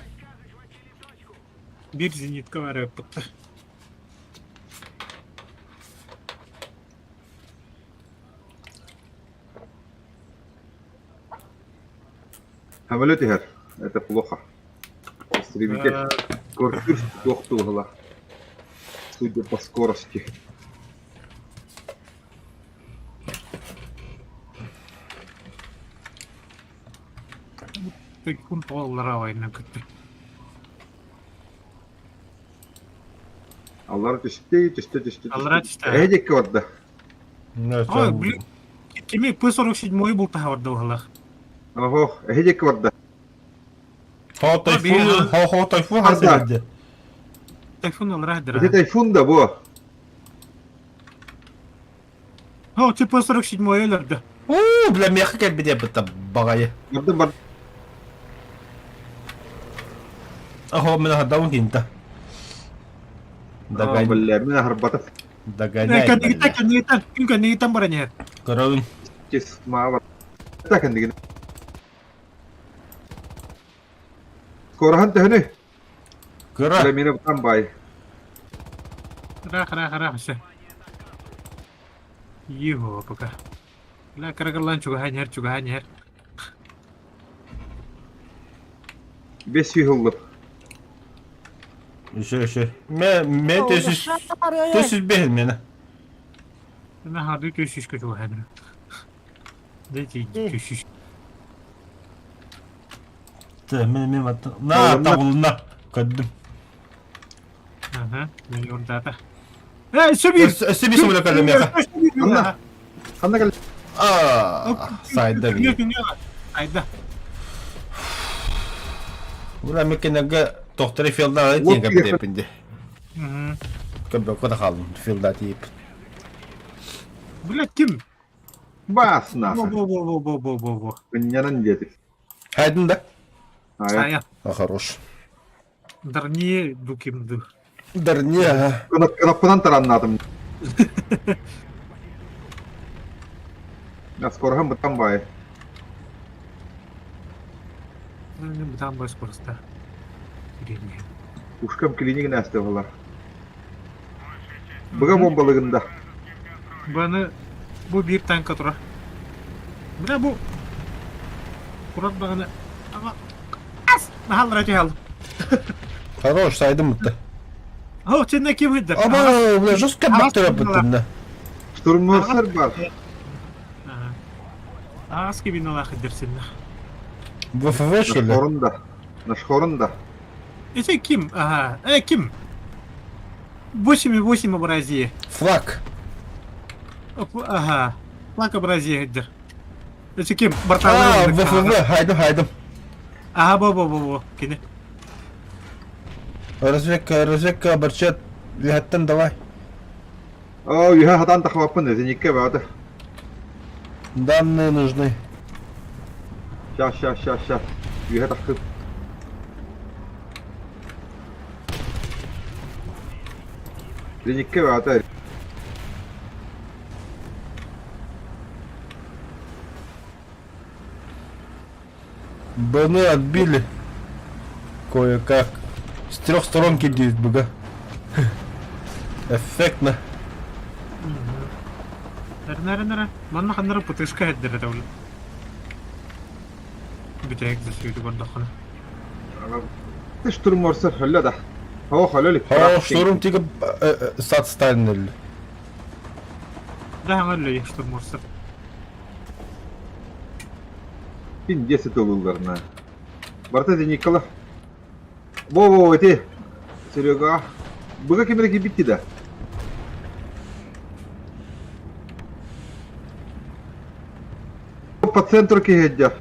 [SPEAKER 3] Биир зенитка бар эппиттэр.
[SPEAKER 2] Самолет иһэр. Это плохо. Истребитель. Корпус туох туоһула. Судя по скорости.
[SPEAKER 3] Тайфун туоллара война кытты.
[SPEAKER 2] Аллара түстэ, түстэ, түстэ,
[SPEAKER 3] Аллара түстэ.
[SPEAKER 2] Эдикке барда.
[SPEAKER 3] Ой, блин. Кими П-47 бултаһа барда быһалаах.
[SPEAKER 2] Ого, эдикке барда.
[SPEAKER 1] Хо тайфун, хо хо тайфун хасырды.
[SPEAKER 3] Тайфун аллара
[SPEAKER 2] Это тайфун да бу.
[SPEAKER 3] О, ти П-47 өлөрдө.
[SPEAKER 1] Уу, бля, меха кэлбит эбит баҕайы.
[SPEAKER 2] Барда бар.
[SPEAKER 1] Охо, мен хаддаун кинта.
[SPEAKER 2] Дагай. Бля, мен харбатов.
[SPEAKER 1] Догоняй.
[SPEAKER 3] Кэннигиттэн, кэннигиттэн, күн кэннигиттэн баран иһэр.
[SPEAKER 1] Көрөбүн.
[SPEAKER 2] Тис, маава. Так, кэннигин. Скороһын төһөнүй?
[SPEAKER 1] Кыра.
[SPEAKER 2] Бля, мені там бай.
[SPEAKER 3] Ыраах, ыраах, ыраах өссө. Его пока. Бля, кырагыллан чугаһаан иһэр, чугаһаан иһэр.
[SPEAKER 2] Бес сүүс
[SPEAKER 1] Еще, еще. Ме, ме төсүс, төсүс бэһин мені.
[SPEAKER 3] Мин хардыы төсүскэ чугаһаан. Дайте төсүс.
[SPEAKER 1] Мен мен На, табылына. Көрдүм.
[SPEAKER 3] Ага, миллион дата. Э, сөбір!
[SPEAKER 1] Өссө bir самолет көрдүм яха.
[SPEAKER 2] Ханна? Ханна кэл?
[SPEAKER 1] А, сайда
[SPEAKER 3] Күнгө
[SPEAKER 1] би.
[SPEAKER 3] күнгө Айда.
[SPEAKER 1] Бура мекенеге тохтары филда
[SPEAKER 2] Вот
[SPEAKER 1] тиен
[SPEAKER 2] киһи.
[SPEAKER 1] кэппинди. Көбө кода халым филда тиип.
[SPEAKER 3] Бля, ким?
[SPEAKER 2] Бас
[SPEAKER 3] Бо
[SPEAKER 2] нахуй.
[SPEAKER 3] бо бо бо бо бо бо.
[SPEAKER 2] Кыннянан диэтик.
[SPEAKER 1] Хайдын да?
[SPEAKER 2] Ая.
[SPEAKER 3] Ая.
[SPEAKER 1] А, хорош.
[SPEAKER 3] Дарни дукимды.
[SPEAKER 1] Дарне, ага.
[SPEAKER 2] Кынаппынан тараннатым. Скороһын бытан бай.
[SPEAKER 3] Бытан бай скороста.
[SPEAKER 2] Ушкам клинигин әсте олар. Быга бомбалыгында.
[SPEAKER 3] Баны бу бир танка тура. Бля бу Курат баганы ама ас нахал рачал.
[SPEAKER 1] Хорош, сайдым мытты.
[SPEAKER 3] О, сен ким хыддар?
[SPEAKER 1] Аба, бля, жестко бактырап быттым да.
[SPEAKER 2] Штурморсер бар.
[SPEAKER 3] Ас кибин хыддар сен.
[SPEAKER 1] ВФВ что ли?
[SPEAKER 2] Нашхорында. Нашхорында.
[SPEAKER 3] Эти ким? Ага. Э, ким? 8,8 Абразия.
[SPEAKER 1] Флаг.
[SPEAKER 3] Ага. Флаг Абразия хыддар. Эти ким?
[SPEAKER 1] А,
[SPEAKER 3] Барталар.
[SPEAKER 1] ВФВ, хайдым, хайдым.
[SPEAKER 3] Ага, бо бо бо бо. Кини.
[SPEAKER 1] Разведка, разведка, барчет. Лихаттан давай.
[SPEAKER 2] О, юха хатан тахваппын, зеникке баата.
[SPEAKER 1] Данные нужны.
[SPEAKER 2] Ща, ща, ща, ща. Юха тахып. Зеникке баата.
[SPEAKER 1] БН отбили. Кое-как. С трех сторон кидают БГ. Эффектно.
[SPEAKER 3] Нара нара. Манна ханнара путышка хыддар это уже. Бүтәк засүйді көрдіқына.
[SPEAKER 2] Штурморсер хөллө да. Хо, хөллө.
[SPEAKER 1] О, штурм тига сад Сталин.
[SPEAKER 3] Да, аңар штурморсер.
[SPEAKER 2] Пин 10 олуларына. Барта зениккала. Во, во, эти. Серега. Быга кемере битти да. По центру киһеддя.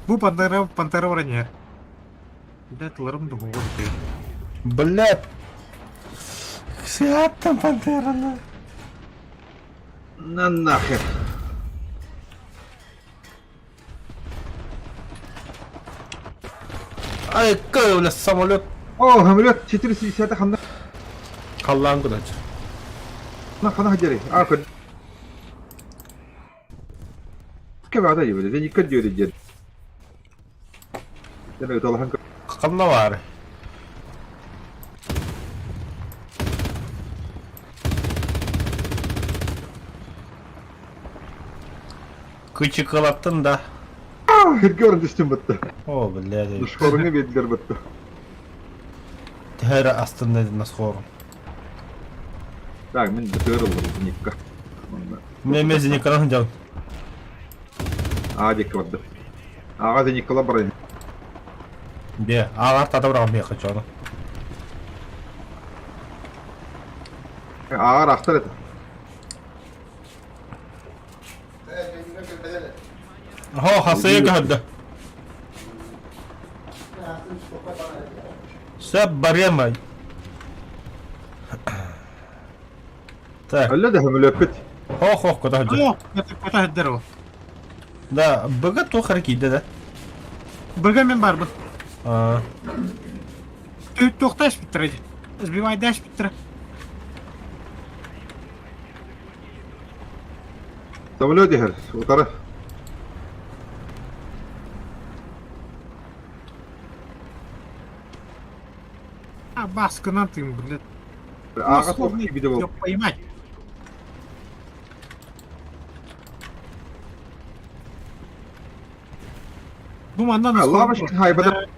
[SPEAKER 3] Бу пантера, пантера броня. Да, тыларым духуға бітті.
[SPEAKER 1] Блядь. Сиат там пантера на.
[SPEAKER 2] На нахер.
[SPEAKER 1] Ай, какой, бля, самолет.
[SPEAKER 2] О, самолет 410 ханна
[SPEAKER 1] Халлан куда
[SPEAKER 2] ханна хадери. А, код. Кем ада юбе, зеникка диyor дед. Сен өталахан
[SPEAKER 1] Ханна бар. Кычыкылаттын да.
[SPEAKER 2] Хирге орын түстүм бітті.
[SPEAKER 1] О, блядь.
[SPEAKER 2] Душхорыңы бедлер бітті.
[SPEAKER 1] Тәһәрә астында насхорум.
[SPEAKER 2] Так, мен бітір олар зеникка.
[SPEAKER 1] Мен зениккадан жал.
[SPEAKER 2] А, декке барды. Ага, зениккала барайын.
[SPEAKER 1] Бе, ағар тата бұраған бе қачаны.
[SPEAKER 2] Ағар ақтар еді.
[SPEAKER 1] Хо, хасыя кәһәдді. Сөп баремай. Так,
[SPEAKER 2] Әллә дә хөмөлөппүт.
[SPEAKER 1] хо, хо, куда хәдді.
[SPEAKER 3] О, это хыддар ол.
[SPEAKER 1] Да, быга тухар киді да.
[SPEAKER 3] Быга мен барбын.
[SPEAKER 1] А,
[SPEAKER 3] Тоқташ біттір. Сбивай даш біттір.
[SPEAKER 2] Самолет иһэр, утары.
[SPEAKER 3] А, баскынан ты, блядь.
[SPEAKER 2] Ааҕа суох киирбитэ буолуо.
[SPEAKER 3] Поймать. Бу манна
[SPEAKER 2] Лавочкин хайбата.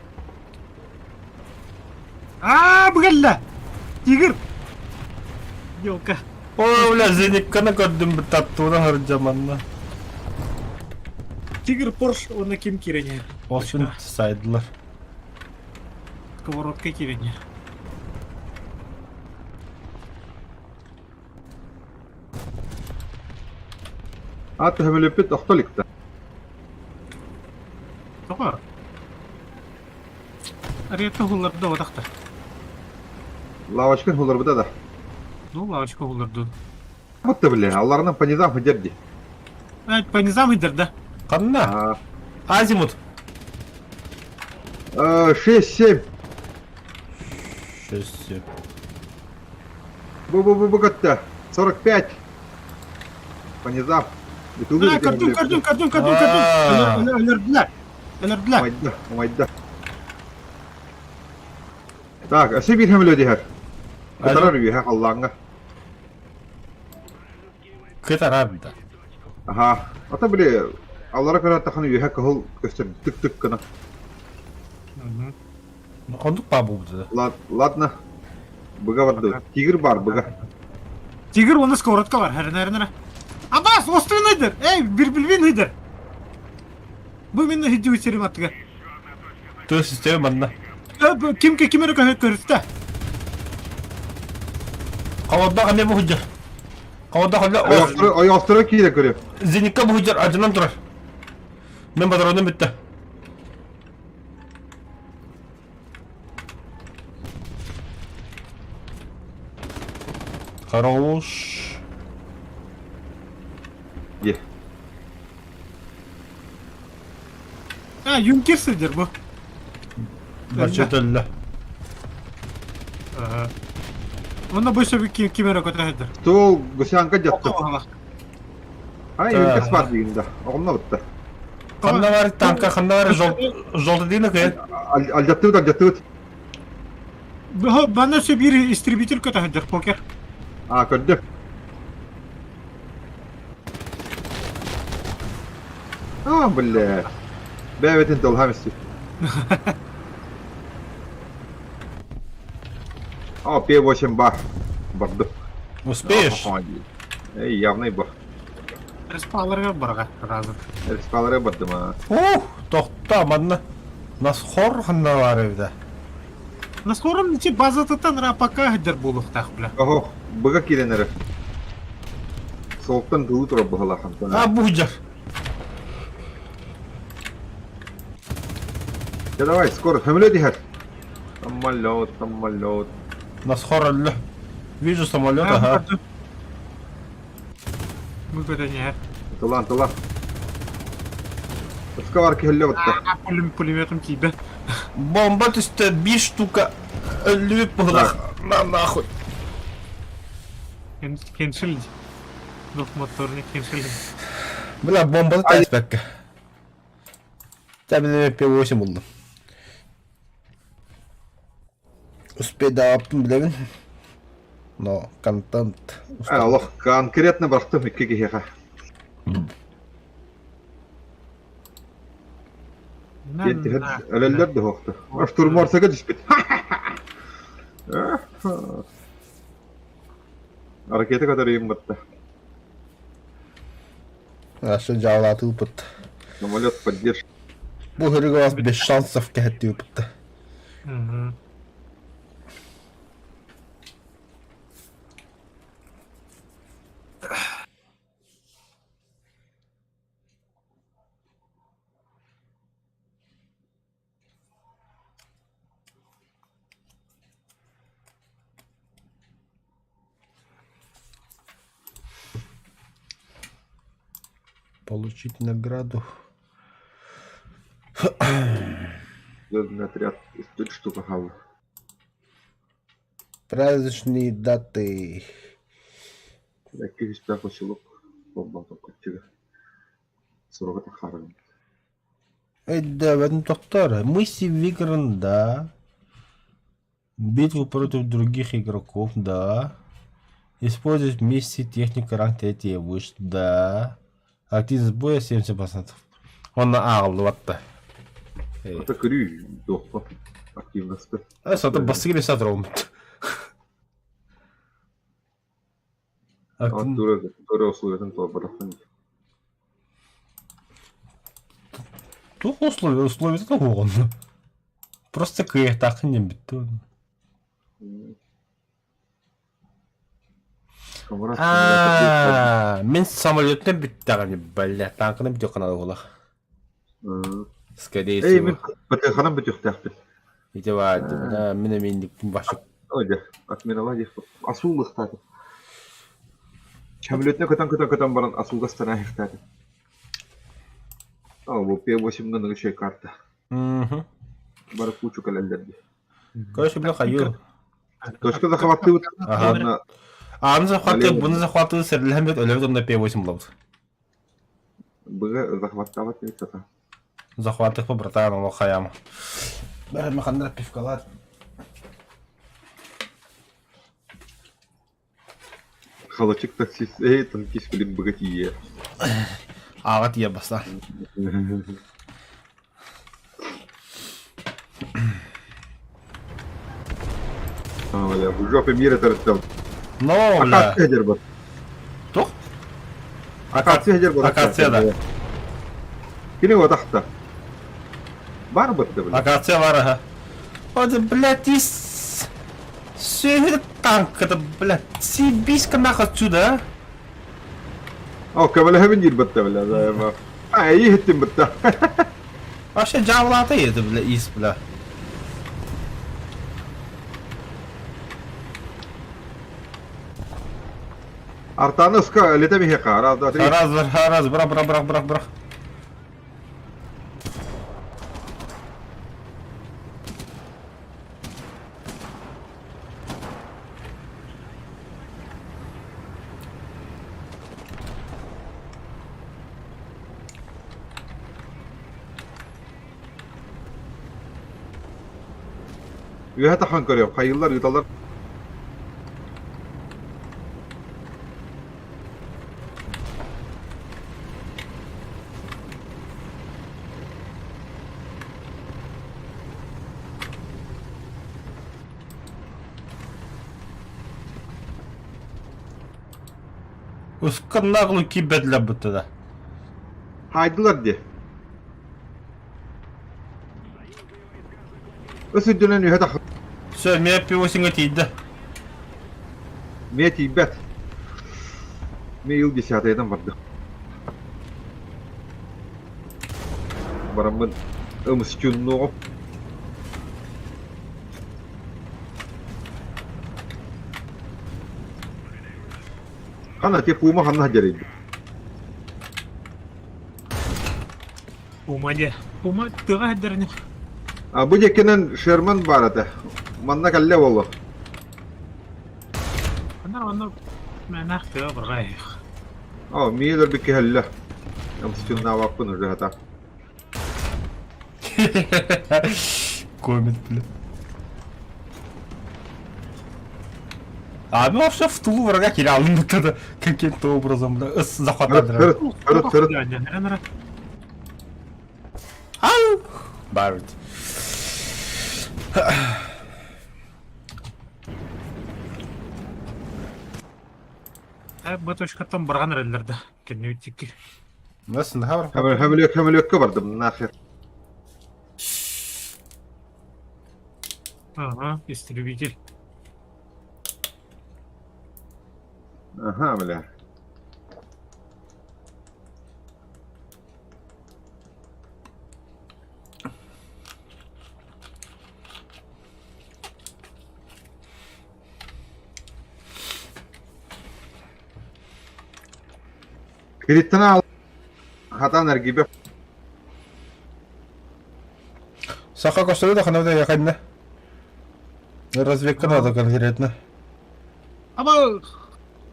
[SPEAKER 3] Аа, быгалла! Тигр! Елка.
[SPEAKER 1] О, бля, зеникканы көрдүм таптууна сылдьа манна.
[SPEAKER 3] Тигр Порш уонна ким киирэн
[SPEAKER 1] Осун сайдылар.
[SPEAKER 3] Сковородка киирэн
[SPEAKER 2] А төһөмөлөппүт охто иликтэ.
[SPEAKER 3] Тоҕо? Арыйата уһулларда отахта.
[SPEAKER 2] Лавочкын хуларбыта да.
[SPEAKER 3] Ну, лавочка уһулларда.
[SPEAKER 2] Бутта биле, алларынан по низам хыдер ди.
[SPEAKER 3] По низам хыдер да.
[SPEAKER 1] Ханна? Азимут.
[SPEAKER 2] 6-7.
[SPEAKER 1] 6-7.
[SPEAKER 2] Бу-бу-бу көттө. 45. По низам.
[SPEAKER 3] А, көрдүм, көрдүм, көрдүм, көрдүм, көрдүм. Өлөрдүлэр. Өлөрдүлэр.
[SPEAKER 2] Умайда, умайда. Так, өссө биир хөмөлө диһэр. Кытарар үөһэ халлааҥҥа.
[SPEAKER 1] Кытарар да.
[SPEAKER 2] Аха. Ата били аллара көрө үөһэ кыһыл көстөр тык-тык гына.
[SPEAKER 1] Оннук баа буолбута.
[SPEAKER 2] Ладно. Быга барды. Тигр бар, быга.
[SPEAKER 3] Тигр уонна сковородка бар. Хэрнэ хэрнэ. Абас, острый ыйдыр. Эй, бир билбин ыйдыр. Бу мин хидди сирим аттыгар.
[SPEAKER 1] Тыа система манна.
[SPEAKER 3] Ким ким эрэ көрүстэ.
[SPEAKER 1] Холоддаах эмиэ бу сылдьар. Холоддаах эле
[SPEAKER 2] Ойоохторо киирэ көрүө.
[SPEAKER 1] Зеникка бу сылдьар адьынан турар. Мен патроным бүттэ. Хорош.
[SPEAKER 2] Е.
[SPEAKER 3] А, юнкер сылдьар бу.
[SPEAKER 1] Бачча өллө.
[SPEAKER 3] Онно бу сөбү ким эрэ көтө сылдьар.
[SPEAKER 2] Стол гусянка дьаттым. Ай, юнкер бар дигин да. Оҕонно бытта.
[SPEAKER 1] Ханна бар танка, ханна бар жолты дейін кы?
[SPEAKER 2] Алдьаттыбыт, алдьаттыбыт.
[SPEAKER 3] Бана өссө биир истребитель көтө сылдьар покер.
[SPEAKER 2] А, көрдүм. А, бля. Бэйбэтин долхам исти. О, П8 бар. Барды.
[SPEAKER 1] Успеешь?
[SPEAKER 2] Эй, явный бар.
[SPEAKER 3] Респаларга барга разы.
[SPEAKER 2] Респаларга бардым а.
[SPEAKER 1] Ух, тохта манна. Насхор ханна бар эбитэ.
[SPEAKER 3] Насхором ничи базатыттан рапака хадер буолуохтаах бля.
[SPEAKER 2] Оһо, быга киирэн эрэр. Солтан тылы турар быһалаах
[SPEAKER 1] А буһдьар.
[SPEAKER 2] Да давай, скоро, хөмөлө иһэр. Самолет, самолет.
[SPEAKER 1] Насхор өллө. Вижу самолет, ага.
[SPEAKER 3] Бу көтөн иһэр.
[SPEAKER 2] Тылан, тылан. Ыскабар киһиллэ бытта.
[SPEAKER 3] Пулеметом тиийбэт.
[SPEAKER 1] Бомба түстэ биир штука өллүбүт быһылах. На нахуй.
[SPEAKER 3] Кеншил. Двухмоторный кеншил.
[SPEAKER 1] Бля, бомбаны тээспэккэ. Тэбилеме П8 булдум. Успейдаабыппын билэбин. Но контент.
[SPEAKER 2] Олох конкретно бырахтым икки киһиэхэ. Диэн түһэр өлөллөр да суохтар. Штурморсага түспүт. Ракета көтөрүйүн батта.
[SPEAKER 1] Ашы дьаалаатыыпыт.
[SPEAKER 2] Самолет поддержки.
[SPEAKER 1] Бу хөрүгө вас без шансов кэһэттииппит. Получить награду.
[SPEAKER 2] Звездный отряд. Тут штука хавы.
[SPEAKER 1] Праздничные даты.
[SPEAKER 2] Киһистээх поселок. Буолбатах кырдьыга. Суруга таххаарыгын.
[SPEAKER 1] Өйдөөбөтүм тохтоор. Мысли выигран, да. Битву против других игроков, да. Использовать вместе техника ранг третий и выше, да. Активность боя 70%. Онно ааҕыллыбат да.
[SPEAKER 2] Это көрүү туохха активносты.
[SPEAKER 1] Сата бастыгы бесат ромут.
[SPEAKER 2] Тура условиятын туолбатахпын.
[SPEAKER 1] Туох условия? Условията оҕону. Просто кыайыахтааххын диэн бүттэ. Аа, мин самолеттан бүттэҕин бля, танканы бүтүөххэ наада буолах. Скорее
[SPEAKER 2] Эй,
[SPEAKER 1] всего.
[SPEAKER 2] мин ПТХ-нан бүтүөхтээхпин.
[SPEAKER 1] Ити баар, мин эмиэ инникпин башык.
[SPEAKER 2] Ой, дьэ, отменала диэх асууллахтаатым. Самолетна көтөн-көтөн-көтөн баран асууга станаахтаатым. О, бу П8 гыныгы карта. Бары кучу кэлэллэр дии.
[SPEAKER 1] Короче, бля, хайыы.
[SPEAKER 2] Точка захваттыыбыт.
[SPEAKER 1] Ага. Аны захваттыы, буну захваттыы сэрилэһэн бит өлөбүт онно П8 булабыт.
[SPEAKER 2] Быга захваттаабат эбит сата.
[SPEAKER 1] Захваттык братан, ол хайам. Бәрі махандра пивкалар.
[SPEAKER 2] Халачык таксист, эй, танкист билим быга тиийэ.
[SPEAKER 1] Аға тиийэ баста.
[SPEAKER 2] Бля, в жопе мира тарыттым.
[SPEAKER 1] Но, бля.
[SPEAKER 2] Акация дербат.
[SPEAKER 1] Тух?
[SPEAKER 2] Акация дербат.
[SPEAKER 1] Акация да.
[SPEAKER 2] Кини отахта. Бар бытты, бля.
[SPEAKER 1] Акация бар, ага. Вот, блядь, из... Все танк, это, блядь, съебись-ка нахуй отсюда, а?
[SPEAKER 2] О, көмөлөһөбүн диир бытта, бля. А, иһиттим бытта.
[SPEAKER 1] Вообще дьаабылаата это, бля, ис, бля.
[SPEAKER 2] Артаны ска летем иһиэхэ, раз, два, три.
[SPEAKER 1] Раз, раз, бырах, бырах, бырах, бырах, бырах.
[SPEAKER 2] Үөһэ тахан көрүөм, хайыыллар ыыталлар.
[SPEAKER 1] Усканнаҕлы киирбэтилэр быттыда.
[SPEAKER 2] Хаайдылар дии. Өс үрдүнэн үһэ тахы.
[SPEAKER 1] Все, миэ пивосиҥҥа тиийдэ.
[SPEAKER 2] Миэ тиийбэт. Миэ ил десятайдан барды. Бараммын ымсчуннуоҕум. Ханна те пуума ханна дьэрийдэ?
[SPEAKER 3] Пума дьэ. Пума тыаҕа сылдьар
[SPEAKER 2] А бу диэкинэн Шерман баар этэ. Манна кэллэ буолуо.
[SPEAKER 3] Анна онно мээнэх тыа барҕай.
[SPEAKER 2] О, миин өлбүт киһэллэ. Ымсчуннаабаппын уже хата.
[SPEAKER 1] Коммент, бля. А ну вообще в тылу врага терял, ну тогда каким-то образом, бля, с захвата
[SPEAKER 2] Сырыт, сырыт, сырыт.
[SPEAKER 1] Ау! Барыт.
[SPEAKER 3] Бу точкаттан барган эрэллэр да. Кэннибит
[SPEAKER 1] Nasıl хабар?
[SPEAKER 2] Хөмөлүөккэ бардым, нахер.
[SPEAKER 3] Ага, истребитель.
[SPEAKER 2] Ага, бля. Кириттэн аал хатаан эргийбэт
[SPEAKER 1] Саха көстөрө да ханна да якынна. Разведка надо конкретно.
[SPEAKER 3] Аба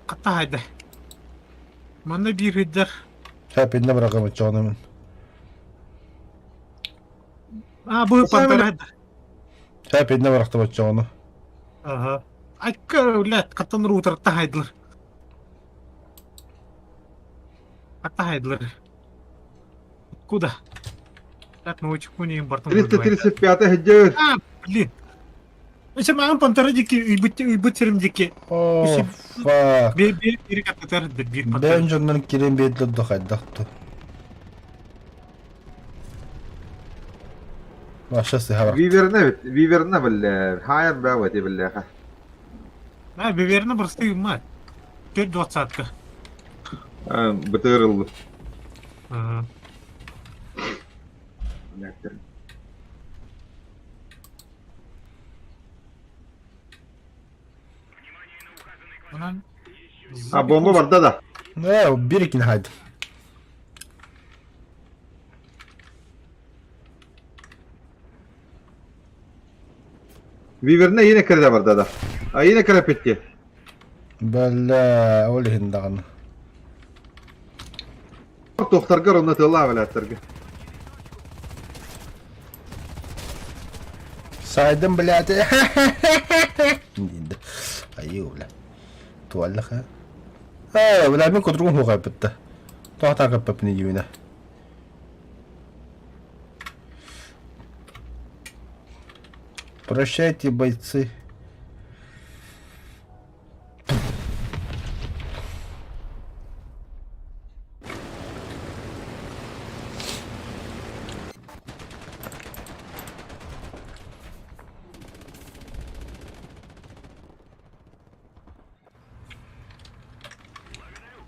[SPEAKER 3] хатта хайда. Манна биир ыйдар.
[SPEAKER 1] Хэппинне бырагым чоонумун.
[SPEAKER 3] А, бу пантера.
[SPEAKER 1] Хэппинне бырахтым оччоҕуну.
[SPEAKER 3] Ага. Айка, блядь, хаттан роутер тахайдылар. Тахайдылар. Куда? Так, научку не бартым.
[SPEAKER 2] 335 сылдьар.
[SPEAKER 3] А, блин. Өсө маған пантера дики ыйбыт ыйбыт сирим дики.
[SPEAKER 1] О, fuck.
[SPEAKER 3] Бир бир бир кататар бир пантера.
[SPEAKER 1] Бэйэм дьоннор киирэн биэрдилэр да хайдах да. Маша сыһа
[SPEAKER 2] Виверна бит, Виверна биллэр, хаайар баа эти биллэхэ.
[SPEAKER 3] А, Виверна простые мать. Төрт двадцатка.
[SPEAKER 2] Бытырыллы.
[SPEAKER 3] Ага. Онон
[SPEAKER 2] А бомба барда да.
[SPEAKER 1] Э, бир иккини хайдым.
[SPEAKER 2] Виверна yine kırda барда да. А yine kırapetти.
[SPEAKER 1] Бэлэ, ол иһин даҕаны.
[SPEAKER 2] Тохтаргар онно тыллаа бэлээттэргэ.
[SPEAKER 1] Сайдым, блядь. Айыы, бля. Туаллаха. Ээ, бля, мин кутуругум хуҕайбытта. Тоҕо каппаппын диибинэ. Прощайте, бойцы.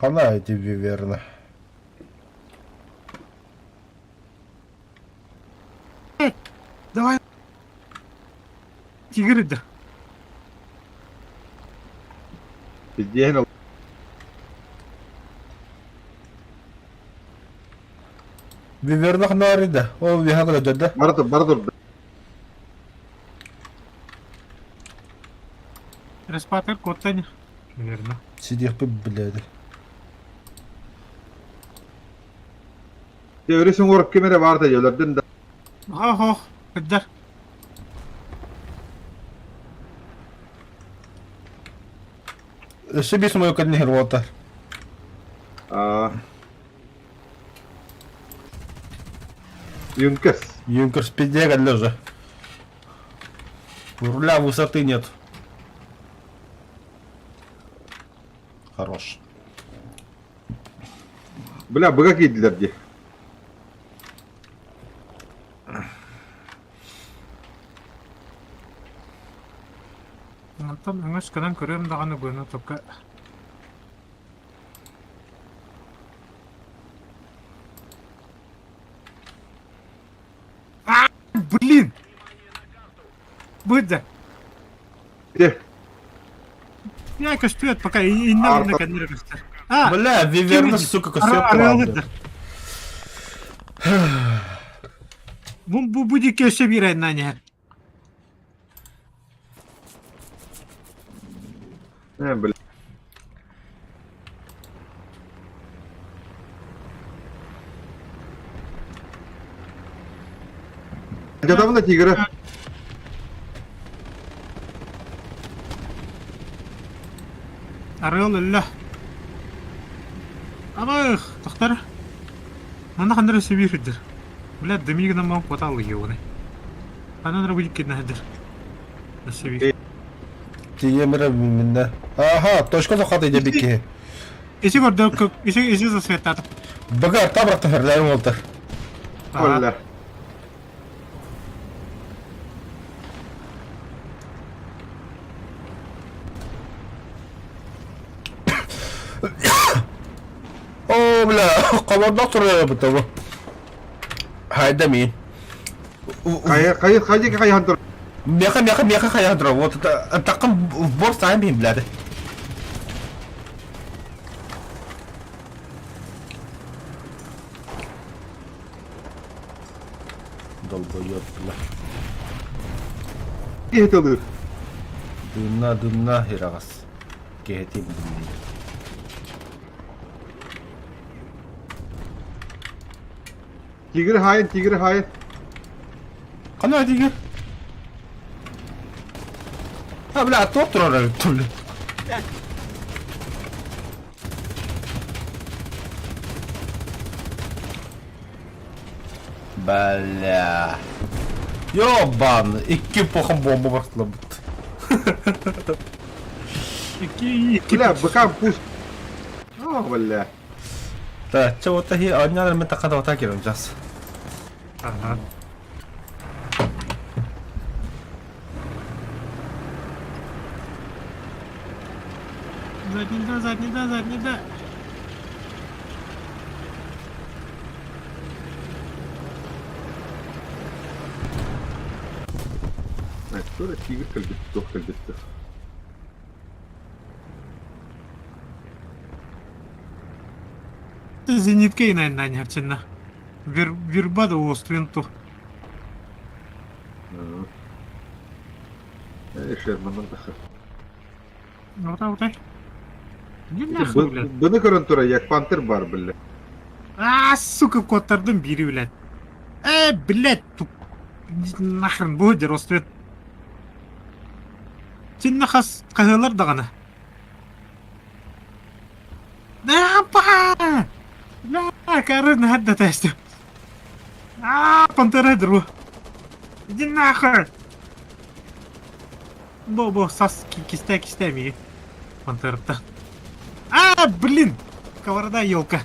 [SPEAKER 1] Она тебе верно.
[SPEAKER 3] Давай. Тигр да.
[SPEAKER 2] Пиздеэн
[SPEAKER 1] Вивернах наарида. Ол виһагыла дьадда.
[SPEAKER 2] бара тур, бара тур.
[SPEAKER 3] Респатер коттан. Верно.
[SPEAKER 1] Сидиэхпит блядь.
[SPEAKER 2] Дьэ өрүс уҥуор ким эрэ баар да өлөрдүн да.
[SPEAKER 3] Ох, кыддар.
[SPEAKER 1] Өссө биир сумайы кэлин иһэр уолаттар.
[SPEAKER 2] Аа. Юнкерс.
[SPEAKER 1] Юнкерс пиздец кэллэ уже. Руля высоты нет. Хорош.
[SPEAKER 2] Бля, быга киирдилэр дии.
[SPEAKER 3] Онтон өҥөс гынан көрүөм даҕаны быаны только А, блин! Быдда.
[SPEAKER 2] Де.
[SPEAKER 3] Я көстүөт пока иннэ уонна кэннирэ көстөр. А,
[SPEAKER 1] Бля, Виверна, сука, көстүөт
[SPEAKER 3] арыалыдыр. Бу бу бу диэки өссө биир айаннаан иһэр.
[SPEAKER 2] Э, бля. Дьадабына тигры.
[SPEAKER 3] Арыал өллө. Абых, тохтор. Манна ханна эрэ сибиир сылдьар. Бля, дымии гынан баран куота алыйыаҕын. Ханан эрэ бу иккитинэ сылдьар. Өссө биир.
[SPEAKER 1] Тиийэм эрэ миннэ. Аха, точка сохата идэ бикки.
[SPEAKER 3] Isi көрдө, isi isi засветтаатым.
[SPEAKER 1] Бага табракта ферлайым олтар.
[SPEAKER 2] Олла.
[SPEAKER 1] Оо, бля, хабардаах турар бу. Хайда мин.
[SPEAKER 2] Хайа хайа хайа хайа тур.
[SPEAKER 1] Меха меха меха хайа тур. Вот это такым в бор сайын бин блядь. Долбоёб, бля.
[SPEAKER 2] Киһи тылыр.
[SPEAKER 1] Дынна дынна хирагас. Киһитим дынна.
[SPEAKER 2] Тигр хаайын, тигр хаайын.
[SPEAKER 1] Хана тигр? А, бля, туох турар эбит, бля. Бля. Ёбан, икки похом бомба бартылабыт.
[SPEAKER 3] Икки икки.
[SPEAKER 2] Бля, быка пусть. О, бля.
[SPEAKER 1] Так, чё вот таки, одна мен такада вот так сейчас.
[SPEAKER 3] Ага. Задний да, задний да, задний да.
[SPEAKER 2] Тура тигр кэлбит, туох кэлбит.
[SPEAKER 3] Зенитка и на нерчинна. Верба да уоствин ту.
[SPEAKER 2] Шерманнан тахар.
[SPEAKER 3] Ота ота. Не нахуй, блядь.
[SPEAKER 2] Быны көрөн тура, як пантер бар, бля.
[SPEAKER 3] А, сука, коттардым бири, блядь. Э, блядь, туп. Нахрен бу дер острет. Син хас хаһыалар даҕаны. Напа! Бля, кары надо тест. А, пантера дру. Иди нахуй. Бо, бо, сас кисте кисте ми. Пантерта. А, блин! Сковорода елка.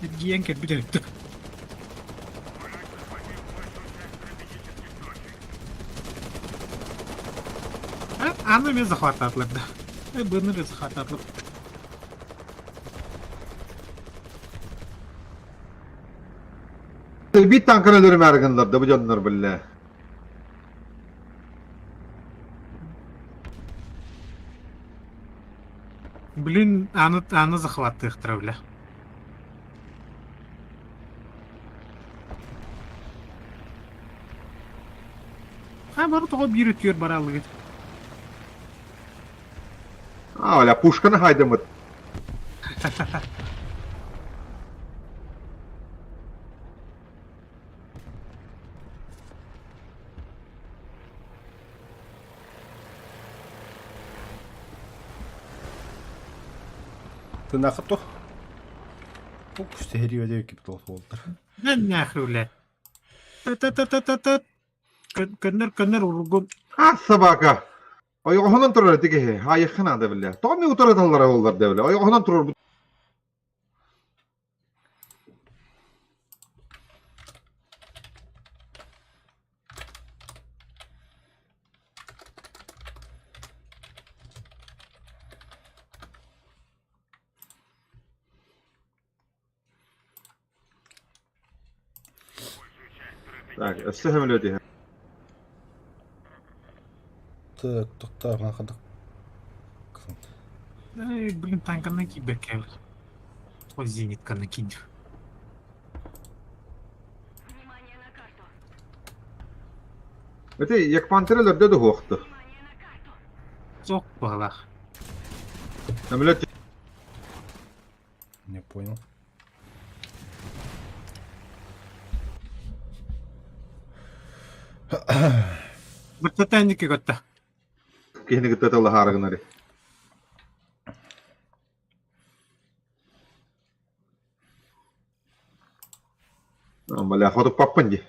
[SPEAKER 3] Эргийэн кэлбит эбит. Аны мен захвататлар да. Быны да захвататлар.
[SPEAKER 2] Биир танканы өлөрүмээр гыннар да бу дьоннор биллэ.
[SPEAKER 3] Блин, аны, аны захваттыахтара бля. А бары тоҕо биир өттүгэр бараалыгыт.
[SPEAKER 2] А, оля, пушканы хайдамыт.
[SPEAKER 1] Ты нахуй то? Ух, кипит
[SPEAKER 3] Нахуй, бля. Та-та-та-та-та-та. Көннөр көннөр уругум.
[SPEAKER 2] А, собака. Ойоҕоһунан турар ити киһи. Айыхха наада биллэ. Тоҕо ми утары таллара буоллар да биллэ. Ойоҕоһунан турар Так, өссө сөмөлүөт иһэ.
[SPEAKER 1] Так, тоқтар, мына
[SPEAKER 3] Эй, блин, танканы киирбэккэ. Ой, зенитканы киир.
[SPEAKER 2] Ити Якпантер өлөрдө да уһуохту.
[SPEAKER 3] Суох баҕалаах.
[SPEAKER 2] Сөмөлүөт
[SPEAKER 1] Не понял.
[SPEAKER 3] Быртатаанники көттө.
[SPEAKER 2] киһини кытта тыллаһаары гынар. Бля, хотуппаппын дии.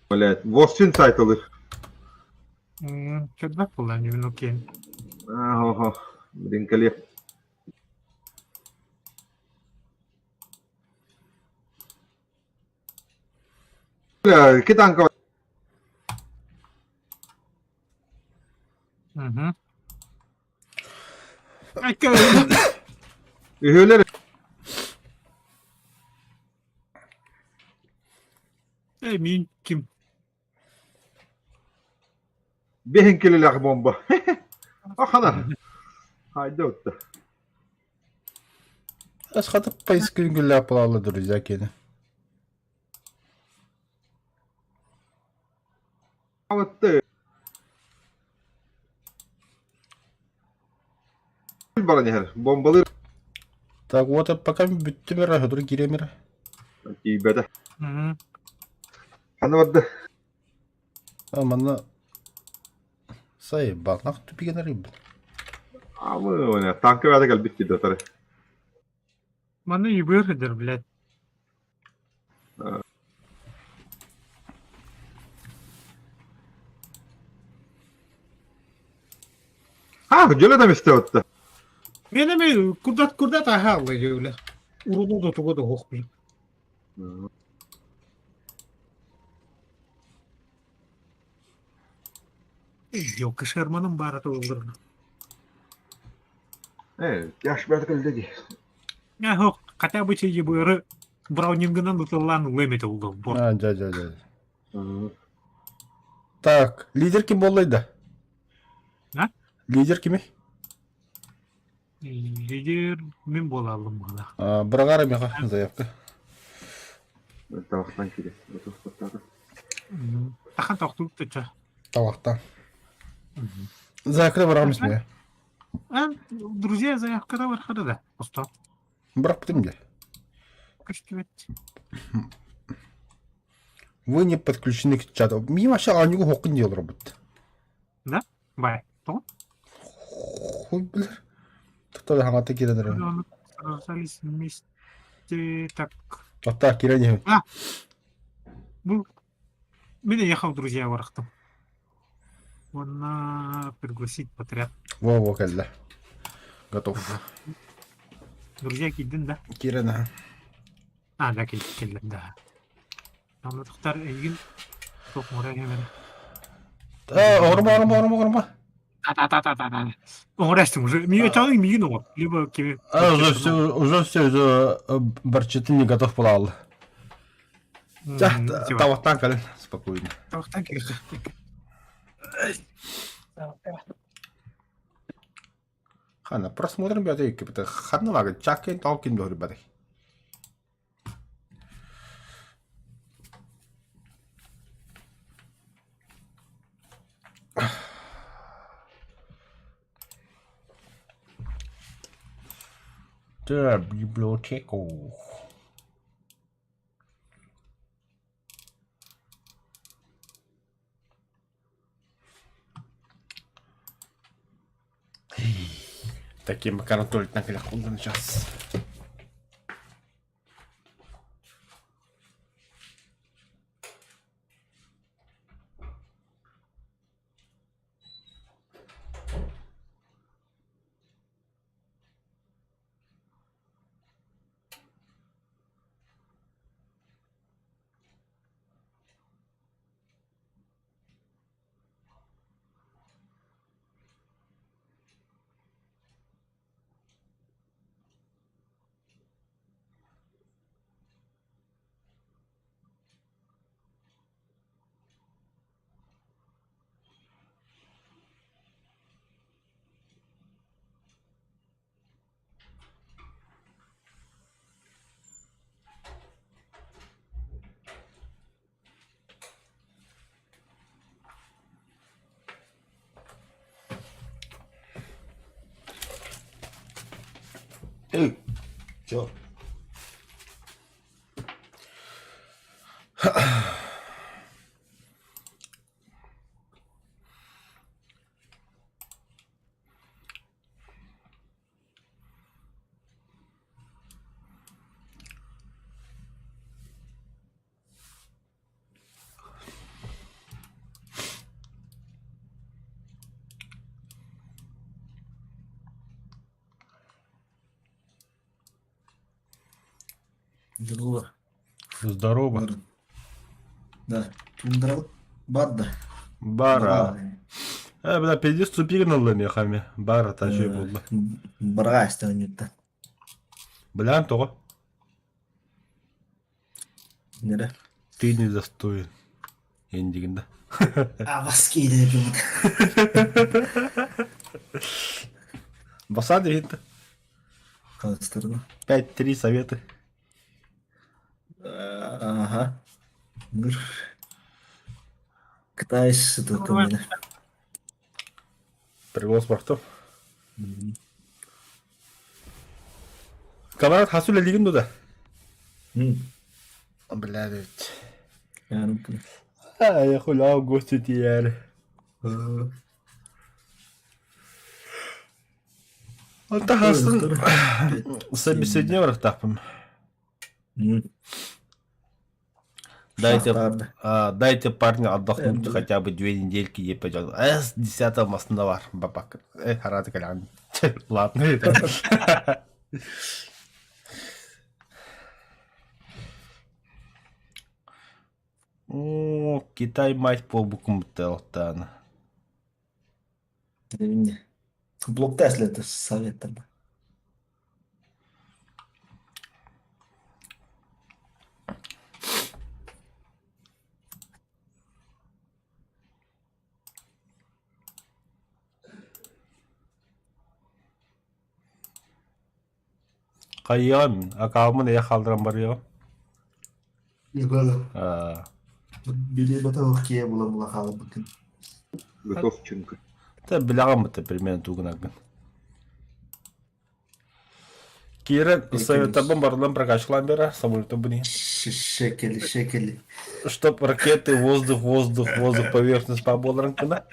[SPEAKER 2] Блядь, Востин сайтылыр.
[SPEAKER 3] Чудак буолла минут киэн.
[SPEAKER 2] Ого, блин, кэлиэх. Бля, икки танка
[SPEAKER 3] Угу.
[SPEAKER 2] үһүөлэр
[SPEAKER 3] Э, мин ким?
[SPEAKER 2] биэһин килилээх бомба. Ахана. Хайда утта.
[SPEAKER 1] Асхатып поискин гүлләп буолаллар, друзья, кини.
[SPEAKER 2] Аватты. Баран иһэр. Бомбалыр.
[SPEAKER 1] Так вот, пока бүттүм эрэ, сотору киириэм эрэ.
[SPEAKER 2] Тиийбэтэ.
[SPEAKER 3] Мгм.
[SPEAKER 2] Ханна барда?
[SPEAKER 1] А, манна сайбанах тупигин арыйбын.
[SPEAKER 2] Амы, танка бэйэтэ кэлбит дии дотары.
[SPEAKER 3] Манна ебыр сылдьар, блядь.
[SPEAKER 2] А, дьөлө да мисте отта.
[SPEAKER 3] Мен эми курдат курдат аха алла дьөлө. Уруну да тугу да ох блин. Ёлка Шерманым баара туылларына.
[SPEAKER 2] Э, яш бэйэтэ кэллэ дии.
[SPEAKER 3] Ах, хотя бы ебыры браунингынан ытыллаан ылыам этэ уллум.
[SPEAKER 1] А, дьэ, дьэ, дьэ. Так, лидер ким буоллай да?
[SPEAKER 3] А?
[SPEAKER 1] Лидер кимий?
[SPEAKER 3] Лидер мин буолааллым буолла.
[SPEAKER 1] А, быраҕаар миэхэ заявка.
[SPEAKER 2] Тавахтан киирэ.
[SPEAKER 3] Тахан тохтуу тыча.
[SPEAKER 1] Тавахтан. Заявка быраҕам исмэ.
[SPEAKER 3] А, друзья, заявкада бархада да. Просто.
[SPEAKER 1] Бырахпытым дьэ.
[SPEAKER 3] Көстүбэт.
[SPEAKER 1] Вы не подключены к чату. Мин вообще аанньугу хоққун дии олоробут.
[SPEAKER 3] Да? Бай. Тоҕо?
[SPEAKER 1] Хуй билэр. Тоттоо хаҥата киирэн эрэр.
[SPEAKER 3] Сражались вместе так.
[SPEAKER 1] Тоттоо киирэн иһин.
[SPEAKER 3] А! Бу мин ехал друзья барахтым. Уонна пригласить подряд.
[SPEAKER 1] Во-во кэллэ. Готов.
[SPEAKER 3] Друзья киирдин да?
[SPEAKER 1] Киирэн аха.
[SPEAKER 3] А, да, кэллим да. Намнатыктар эйигин туох мура кэмэрэ.
[SPEAKER 1] Э, оҕормо, оҕормо, оҕормо, оҕормо.
[SPEAKER 3] Та-та-та-та-та. Оҥорестим уже. Мига чалың миигин оҥор. Либо кими.
[SPEAKER 1] А, уже все, уже все, уже барчатын не готов буолаалла. Таваттан кэлин спокойно.
[SPEAKER 3] Таваттан кэлин.
[SPEAKER 1] Хана просмотрим бәдэ иккибит. Ханна лага чаккин толкин дохри бәдэ. Да, библиотеку. Таким макаром туалетна кэлэх сейчас. Эй, чё?
[SPEAKER 5] Здорово.
[SPEAKER 1] Здорово.
[SPEAKER 5] Да, тундра бар да.
[SPEAKER 1] Бара. Э, бля, пиздец тупигнул мехами. Бара тачы булла.
[SPEAKER 5] Бара астан
[SPEAKER 1] Блян тоҕо?
[SPEAKER 5] Нere?
[SPEAKER 1] Ты не достоин. Эндигин да.
[SPEAKER 5] Абас киирэ
[SPEAKER 1] Баса дегин
[SPEAKER 5] Халыстырна.
[SPEAKER 1] 5-3 советы.
[SPEAKER 5] Ага. Ныр. Кытайс это
[SPEAKER 1] Приглас бартов. Камарат хас үлэлиигин дуда? Бля, ведь. А, я хулял гости тиэр. Онта хасын собеседне барахтаахпын. Дайте, дайте парню отдохнуть хотя бы 2 недельки, ей пойдет. С 10 маснавар, бабак. Рады колян. Ладно. О, Китай мать по буквам Телтан.
[SPEAKER 5] Блокта это советом.
[SPEAKER 1] Хайыам, акааммын эйэ хаалларан барыаҕым.
[SPEAKER 5] Билиэбэтэ киэ була-була хаалбыккын.
[SPEAKER 2] Готов чунка.
[SPEAKER 1] Та билэҕин быта примерно тугунаргын. Киирэн советабын барылан прокачкалаан берер, самолету бuni.
[SPEAKER 5] Шекели, шекели.
[SPEAKER 1] Чтоб ракеты, воздух, воздух, воздух, поверхность поболаран кына.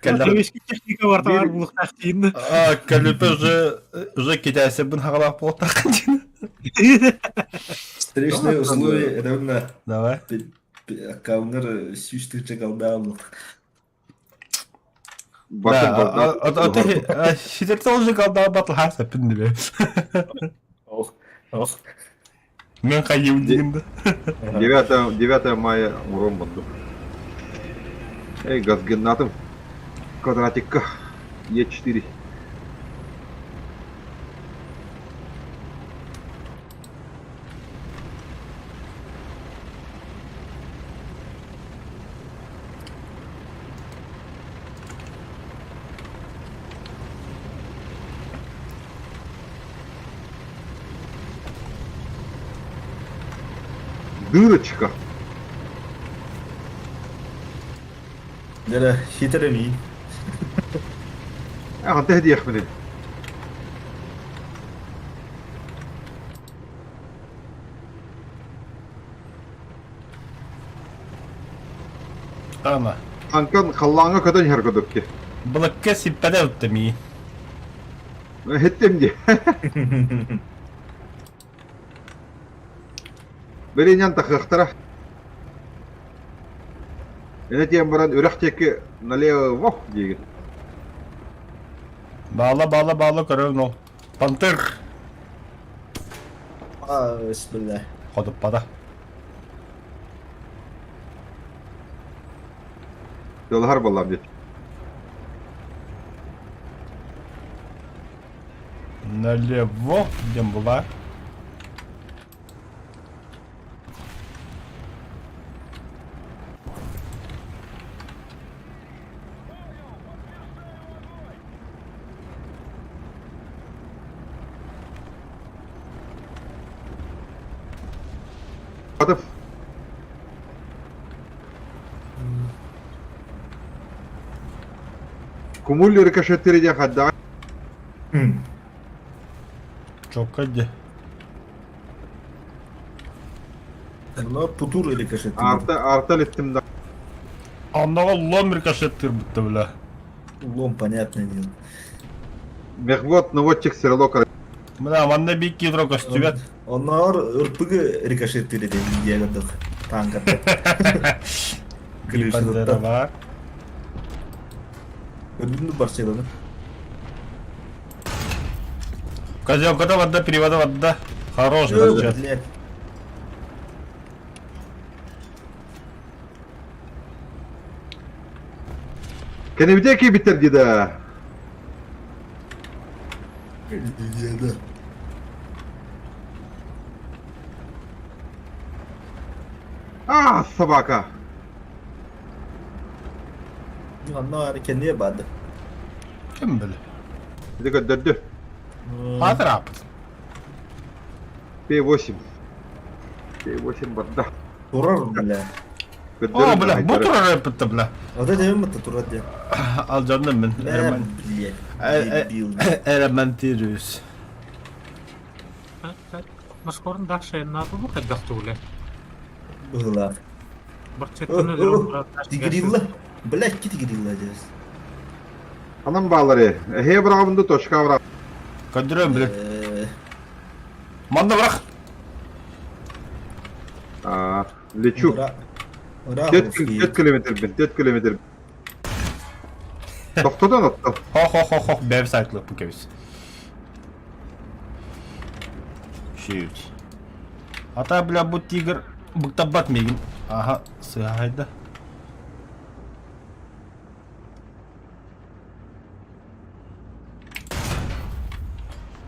[SPEAKER 3] Кәләвешки техника бар товар булуктаах диин.
[SPEAKER 1] Калипе уже уже китайсыбын хагалаах буолтаах диин.
[SPEAKER 5] Встречные условия равно.
[SPEAKER 1] Давай.
[SPEAKER 5] Аккаунтер сүүс тыһыынча
[SPEAKER 1] Да, а ты сидерте уже голда батыл хаса пиндибе.
[SPEAKER 5] Ох, ох.
[SPEAKER 1] Мен хайым диин да.
[SPEAKER 2] 9, 9 мая урон буду. Эй, газгеннатым. Квадратикка. Е4. Дырочка.
[SPEAKER 5] Дьэ, хитрый.
[SPEAKER 2] А, тэһдиэхпиний.
[SPEAKER 1] Ана.
[SPEAKER 2] Анкан халлааҥҥа көтөн иһэр курдук дии.
[SPEAKER 1] Былыкка сиппэтэ уттами.
[SPEAKER 2] Иһиттим дии. Биринэн тахыахтара. Ини диэн баран үрэх диэки налево диигин.
[SPEAKER 1] Баала, баала, баала көрөҥ ол. Пантыр.
[SPEAKER 5] А, бисмилля.
[SPEAKER 1] Ходуппата.
[SPEAKER 2] Дылаһар буоллам дии.
[SPEAKER 1] Налево диэн була.
[SPEAKER 2] Атып Кумуль рикошеттири диэн хайдаҕа
[SPEAKER 1] Чокка дии.
[SPEAKER 5] Но путур рикошет.
[SPEAKER 2] Арта арта илиттим да.
[SPEAKER 1] Онноҕо лом рикошеттыыр бля.
[SPEAKER 5] Лом, понятное дело.
[SPEAKER 2] Мехвод наводчик стрелок.
[SPEAKER 1] Мына манна биир кило көстүбэт.
[SPEAKER 5] Оннооҕор ырпыгы рикошеттиир этэ диэҕирдэх танката.
[SPEAKER 1] Пантера бар.
[SPEAKER 5] Өлүнү Барселона.
[SPEAKER 1] Козелката барда, перевода барда. Хорош, бачат.
[SPEAKER 5] Блядь.
[SPEAKER 2] Кэнэбитэ киирбиттэр дии да.
[SPEAKER 5] Да.
[SPEAKER 2] А, собака.
[SPEAKER 5] Онно кэнниэ баады.
[SPEAKER 1] Ким били?
[SPEAKER 2] Ити көрдөрдү.
[SPEAKER 1] Хаатырааппыт.
[SPEAKER 2] П8. П8 барда.
[SPEAKER 5] Турар, бля.
[SPEAKER 1] О, бля, бу турар эппитте, бля.
[SPEAKER 5] Ата дебем бытта турар диэн.
[SPEAKER 1] Алдьанным мин.
[SPEAKER 5] Мэ, блядь. Дебил.
[SPEAKER 1] Элементириус.
[SPEAKER 3] Москваны дальше надо было хайдах тугуле.
[SPEAKER 5] Быһылаах.
[SPEAKER 3] Барчеттан
[SPEAKER 5] Тигрилла. Блядь, ки тигрилла диэс.
[SPEAKER 2] Анам баалары. Эһиэ быраҕабын да точка быраҕ.
[SPEAKER 1] Көндүрүөн, блин. Манна бырах.
[SPEAKER 2] А, лечу. 4 километр бин, 4 километр. Тохтотон отто.
[SPEAKER 1] Хо-хо-хо-хо, бэйэм сайтлыппын кэбис. Shoot. Ата, бля, бу тигр быктарбат миигин. Аха, сыһайда.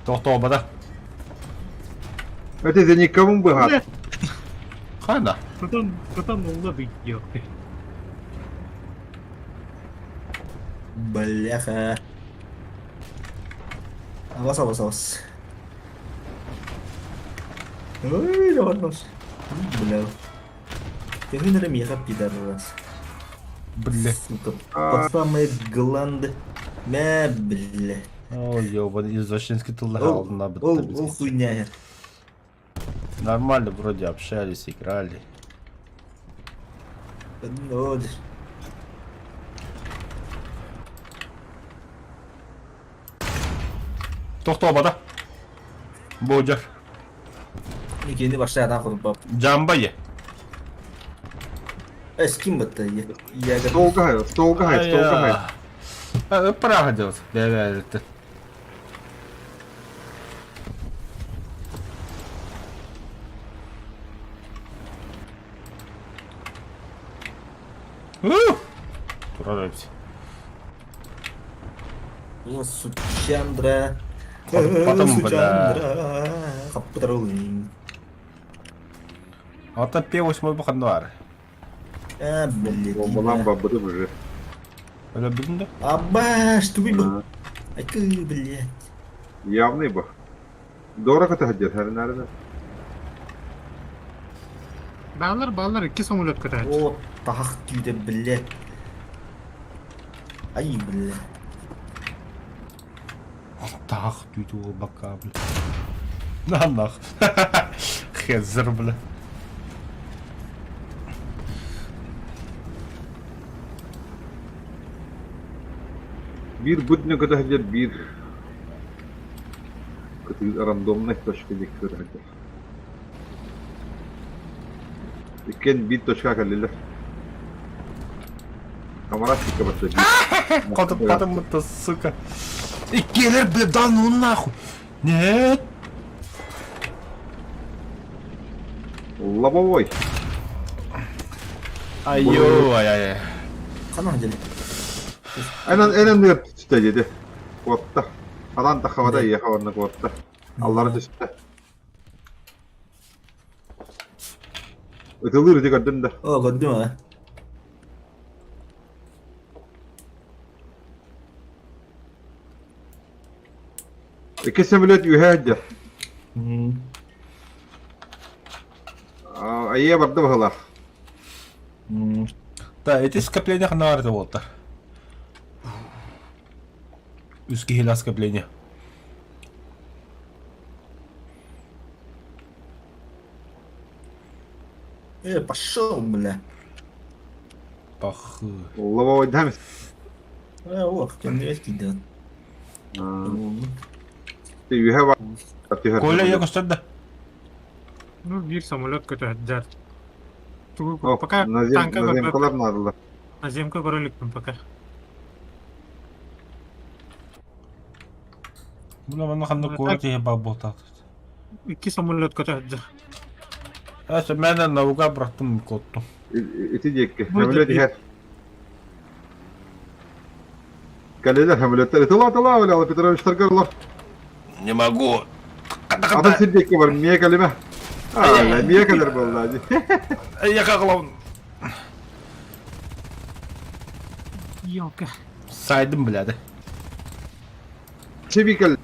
[SPEAKER 1] Тохтообата.
[SPEAKER 2] Это за никому быһаат.
[SPEAKER 1] Хана.
[SPEAKER 3] Потом, потом улла бүйдүөхтэ.
[SPEAKER 5] Бляха. Абас, абас, абас. Ой, доҕордос. Бля. Төһөн эрэ миэхэ пидорас.
[SPEAKER 1] Бля.
[SPEAKER 5] Сука, по самые гланды. Мэ, бля.
[SPEAKER 1] Ой, ёбаный извращенский тыллаах
[SPEAKER 5] Ол,
[SPEAKER 1] алдына
[SPEAKER 5] ол,
[SPEAKER 1] бытта
[SPEAKER 5] ол хуйня.
[SPEAKER 1] Нормально вроде общались, играли.
[SPEAKER 5] Ну,
[SPEAKER 1] Тохтообата. Бодьор.
[SPEAKER 5] Микени башта курбап.
[SPEAKER 1] Жамбайы.
[SPEAKER 5] Эским бытта. Я
[SPEAKER 2] Столга хай, столга хай, столга хай.
[SPEAKER 1] Ыппыраха делать. Бэбэ Турар эбит.
[SPEAKER 5] Сучандра.
[SPEAKER 1] Потом, бля.
[SPEAKER 5] Хаппытарылын.
[SPEAKER 1] Ата П8 баханнар.
[SPEAKER 5] А, блядь.
[SPEAKER 2] Бомбалан бабыты уже.
[SPEAKER 1] Öyle bildin de.
[SPEAKER 5] Абаш, тугуй бу. Айкы, блядь.
[SPEAKER 2] Явный бах. Дорого ты хотел,
[SPEAKER 3] Баалар, баалар, икки самолет көтөөт.
[SPEAKER 5] О, тахах түйде, блядь. Ай, блядь.
[SPEAKER 1] Таах түүтү бакка, бля. Нанах. Хезер, бля.
[SPEAKER 2] Биир будня көтө сылдьар биир кытыы рандомнай точка диэки көтө сылдьар. Иккиэн биир точка кэллилэр. Камарашика барда биир.
[SPEAKER 1] Потом, потом это, сука. И киллер, бля, да ну нахуй. Нет.
[SPEAKER 2] Лобовой.
[SPEAKER 1] Айо, ай-ай.
[SPEAKER 5] Ханан дели.
[SPEAKER 2] Энэн энэн түстэ диэти. Куотта. Атан тахабата ийэхэ уонна куотта. Аллара түстэ. Ытылыыр ити көрдүм да.
[SPEAKER 5] О, көрдүм а.
[SPEAKER 2] Икки самолет үөһэ сылдьар. Айыа барда баһылаах.
[SPEAKER 1] Да, эти скопления ханаар буолта. Үс киһилээх скопление.
[SPEAKER 5] Э, пошел, бля.
[SPEAKER 1] Пахы.
[SPEAKER 2] Лобовой дамис.
[SPEAKER 5] Э, ох, кемнеге киирдин.
[SPEAKER 2] Үөһэ бар. Түһэр.
[SPEAKER 1] Коля я көстөр да.
[SPEAKER 3] Ну, биир самолет көтөөт. Тугу
[SPEAKER 2] О,
[SPEAKER 3] пока
[SPEAKER 2] назем,
[SPEAKER 3] танка
[SPEAKER 2] наземкалар наадалар.
[SPEAKER 3] Наземка көрө иликпин пока.
[SPEAKER 1] Бula манна ханна куора тиһи баар буолтаах.
[SPEAKER 3] Икки самолет көтөөт.
[SPEAKER 1] Эсэ мэнэ наука бырахтым куоттум.
[SPEAKER 2] Ити диэки.
[SPEAKER 3] Бу
[SPEAKER 2] Самолет
[SPEAKER 3] диэки.
[SPEAKER 2] иһэр. Кэллилэр самолеттар. Ытыла ытыла Валя Петровичтарга олор.
[SPEAKER 1] Не могу.
[SPEAKER 2] Атын сир диэки бар. Миэ кэлимэ. Аа, миэ кэлэр буолла дии.
[SPEAKER 1] Я как
[SPEAKER 3] Ёлка.
[SPEAKER 1] Сайдым, блядь.
[SPEAKER 2] Чебикел.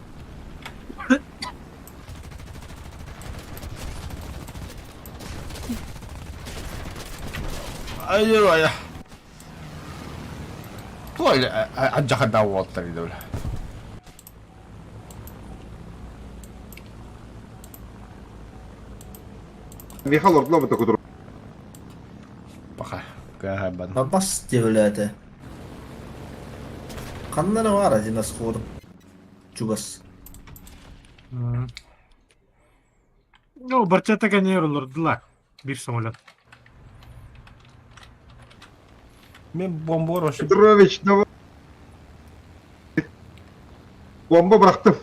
[SPEAKER 1] Ай-ай. Туой адьахардаах уолаттар идэ
[SPEAKER 2] Михал ордлообута кутур.
[SPEAKER 1] Пока. Кыаһайбан.
[SPEAKER 5] Бас диэбилээтэ. Ханна эрэ баар один сходу. Чугас.
[SPEAKER 3] Ну, барчата кэннигэр олордулар. Биир самолет.
[SPEAKER 1] Мен бомбор вообще...
[SPEAKER 2] Петрович, давай. Бомба бырахтым.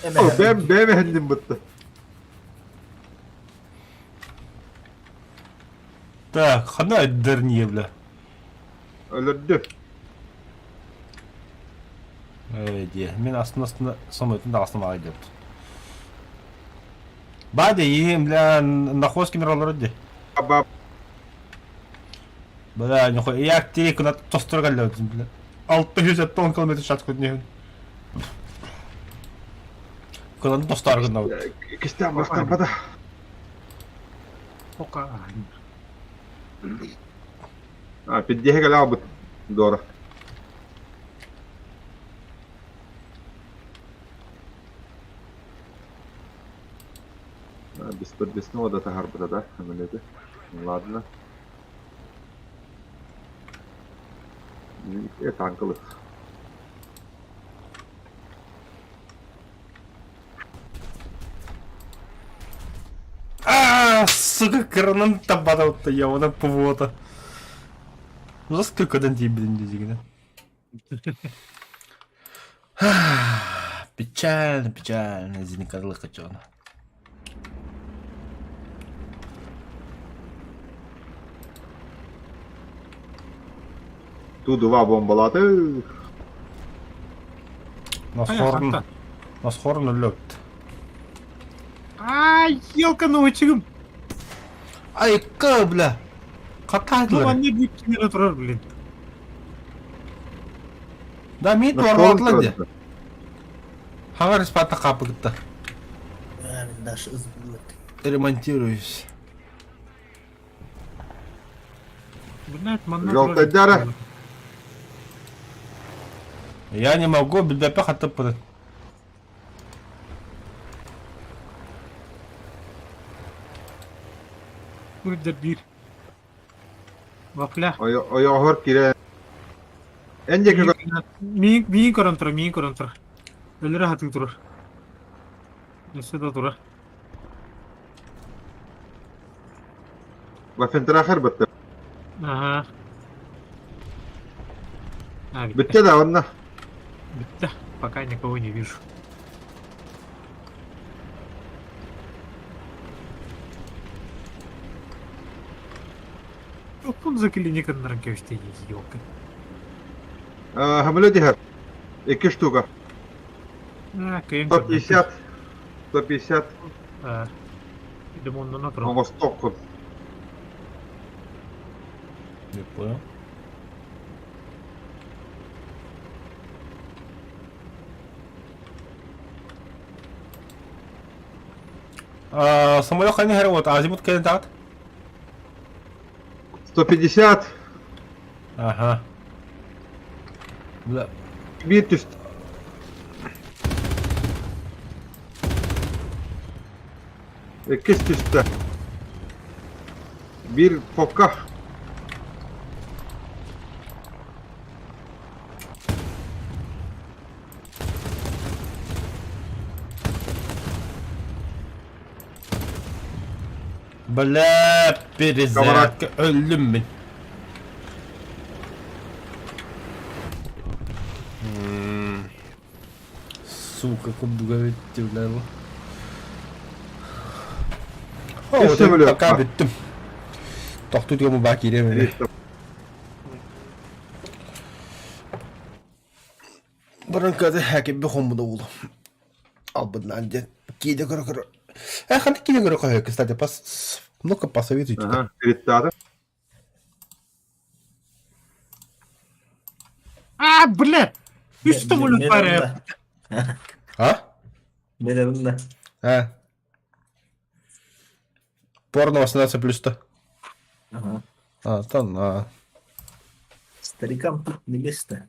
[SPEAKER 2] Бэм бэм эһэнним бытты.
[SPEAKER 1] Так, хана дерние, бля.
[SPEAKER 2] Өлөрдү.
[SPEAKER 1] Ээ диэ, мин астына-астына самолетын даҕастым аҕай диэбит. Баде иһим, бля, нахоз кимер олорор дии.
[SPEAKER 2] Аба.
[SPEAKER 1] Бля, нихуя, я тири кына тостор кэллэбит, бля. 670 километр час күннүһүн. Кылан тостор гыннабыт.
[SPEAKER 2] Кистээн бастарбата.
[SPEAKER 3] Ока.
[SPEAKER 2] А, пиддиэһэ кэлэ аҕалбыт Дора. Без подвесного да таһаарбыта да, самолеты. Ладно. Э, танкылык.
[SPEAKER 1] А, сука, кыранан табата я повода. Ну за сколько дэн тиийбитин дизигинэ. Печально, печально, зиникарлык чона.
[SPEAKER 2] Ту-2 бомбалааты.
[SPEAKER 1] Носхорн, Носхорн өлөт.
[SPEAKER 3] Ай, елка научигым.
[SPEAKER 1] Айка, бля.
[SPEAKER 3] Ну,
[SPEAKER 1] Хатаадылар.
[SPEAKER 3] манна биир киһи турар, блин.
[SPEAKER 1] Да, мин туорбатылар дии. Хаҥар испаата хааппыкытта.
[SPEAKER 5] Даже ызбылыт.
[SPEAKER 1] Ремонтируюсь.
[SPEAKER 3] Блядь, манна
[SPEAKER 2] Жалтайдара.
[SPEAKER 1] Я не могу, билбэппэ хаттыппытын.
[SPEAKER 3] Үрдэр биир. Вафля.
[SPEAKER 2] Ойоҕоһор киирэ. Эн диэки
[SPEAKER 3] Миин миин көрөн турар, миин көрөн турар. Өлөрө хатыы турар. Өссө да турар.
[SPEAKER 2] Вафентрахер бытты.
[SPEAKER 3] Ага. А, бүттэ.
[SPEAKER 2] Бүттэ да онно.
[SPEAKER 3] Бүттэ. Пока никого не вижу. Оппун за клиниканнаран кэбистэ елка.
[SPEAKER 2] Самолет иһэр. Икки штука.
[SPEAKER 3] А, кыйын
[SPEAKER 2] 150. 150.
[SPEAKER 3] Димоннана турар.
[SPEAKER 2] Оҥостуоххун.
[SPEAKER 1] Не понял. А, самолет хайны хэр вот, азимут кэлэн таат?
[SPEAKER 2] 150.
[SPEAKER 1] Ага. Бля.
[SPEAKER 2] Биир түс. Иккис түстэ. Биир фокка.
[SPEAKER 1] Бля, перезарядка өллүм мин. Сука, курдуга бүттү, бля.
[SPEAKER 2] Үс самолет
[SPEAKER 1] Пока
[SPEAKER 2] бар.
[SPEAKER 1] бүттүм. Тохтуу түгэн баа киириэм Баран кады хәкебби хоммуда уулу. Албыннаан диэн киинэ көрө-көрө. Э, ханнык киинэ көрө көһө, кстати, пос... Ну-ка, посоветуйте.
[SPEAKER 2] Ага, передтаата.
[SPEAKER 3] А, блядь! Үс самолет бар.
[SPEAKER 1] А?
[SPEAKER 5] Мен да.
[SPEAKER 1] А? Порно 18 плюс-то.
[SPEAKER 5] Ага.
[SPEAKER 1] А, там, а.
[SPEAKER 5] Старикам тут не место.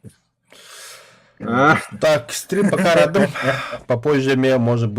[SPEAKER 2] А.
[SPEAKER 1] Так, стрим пока радым. Попозже мне, может быть.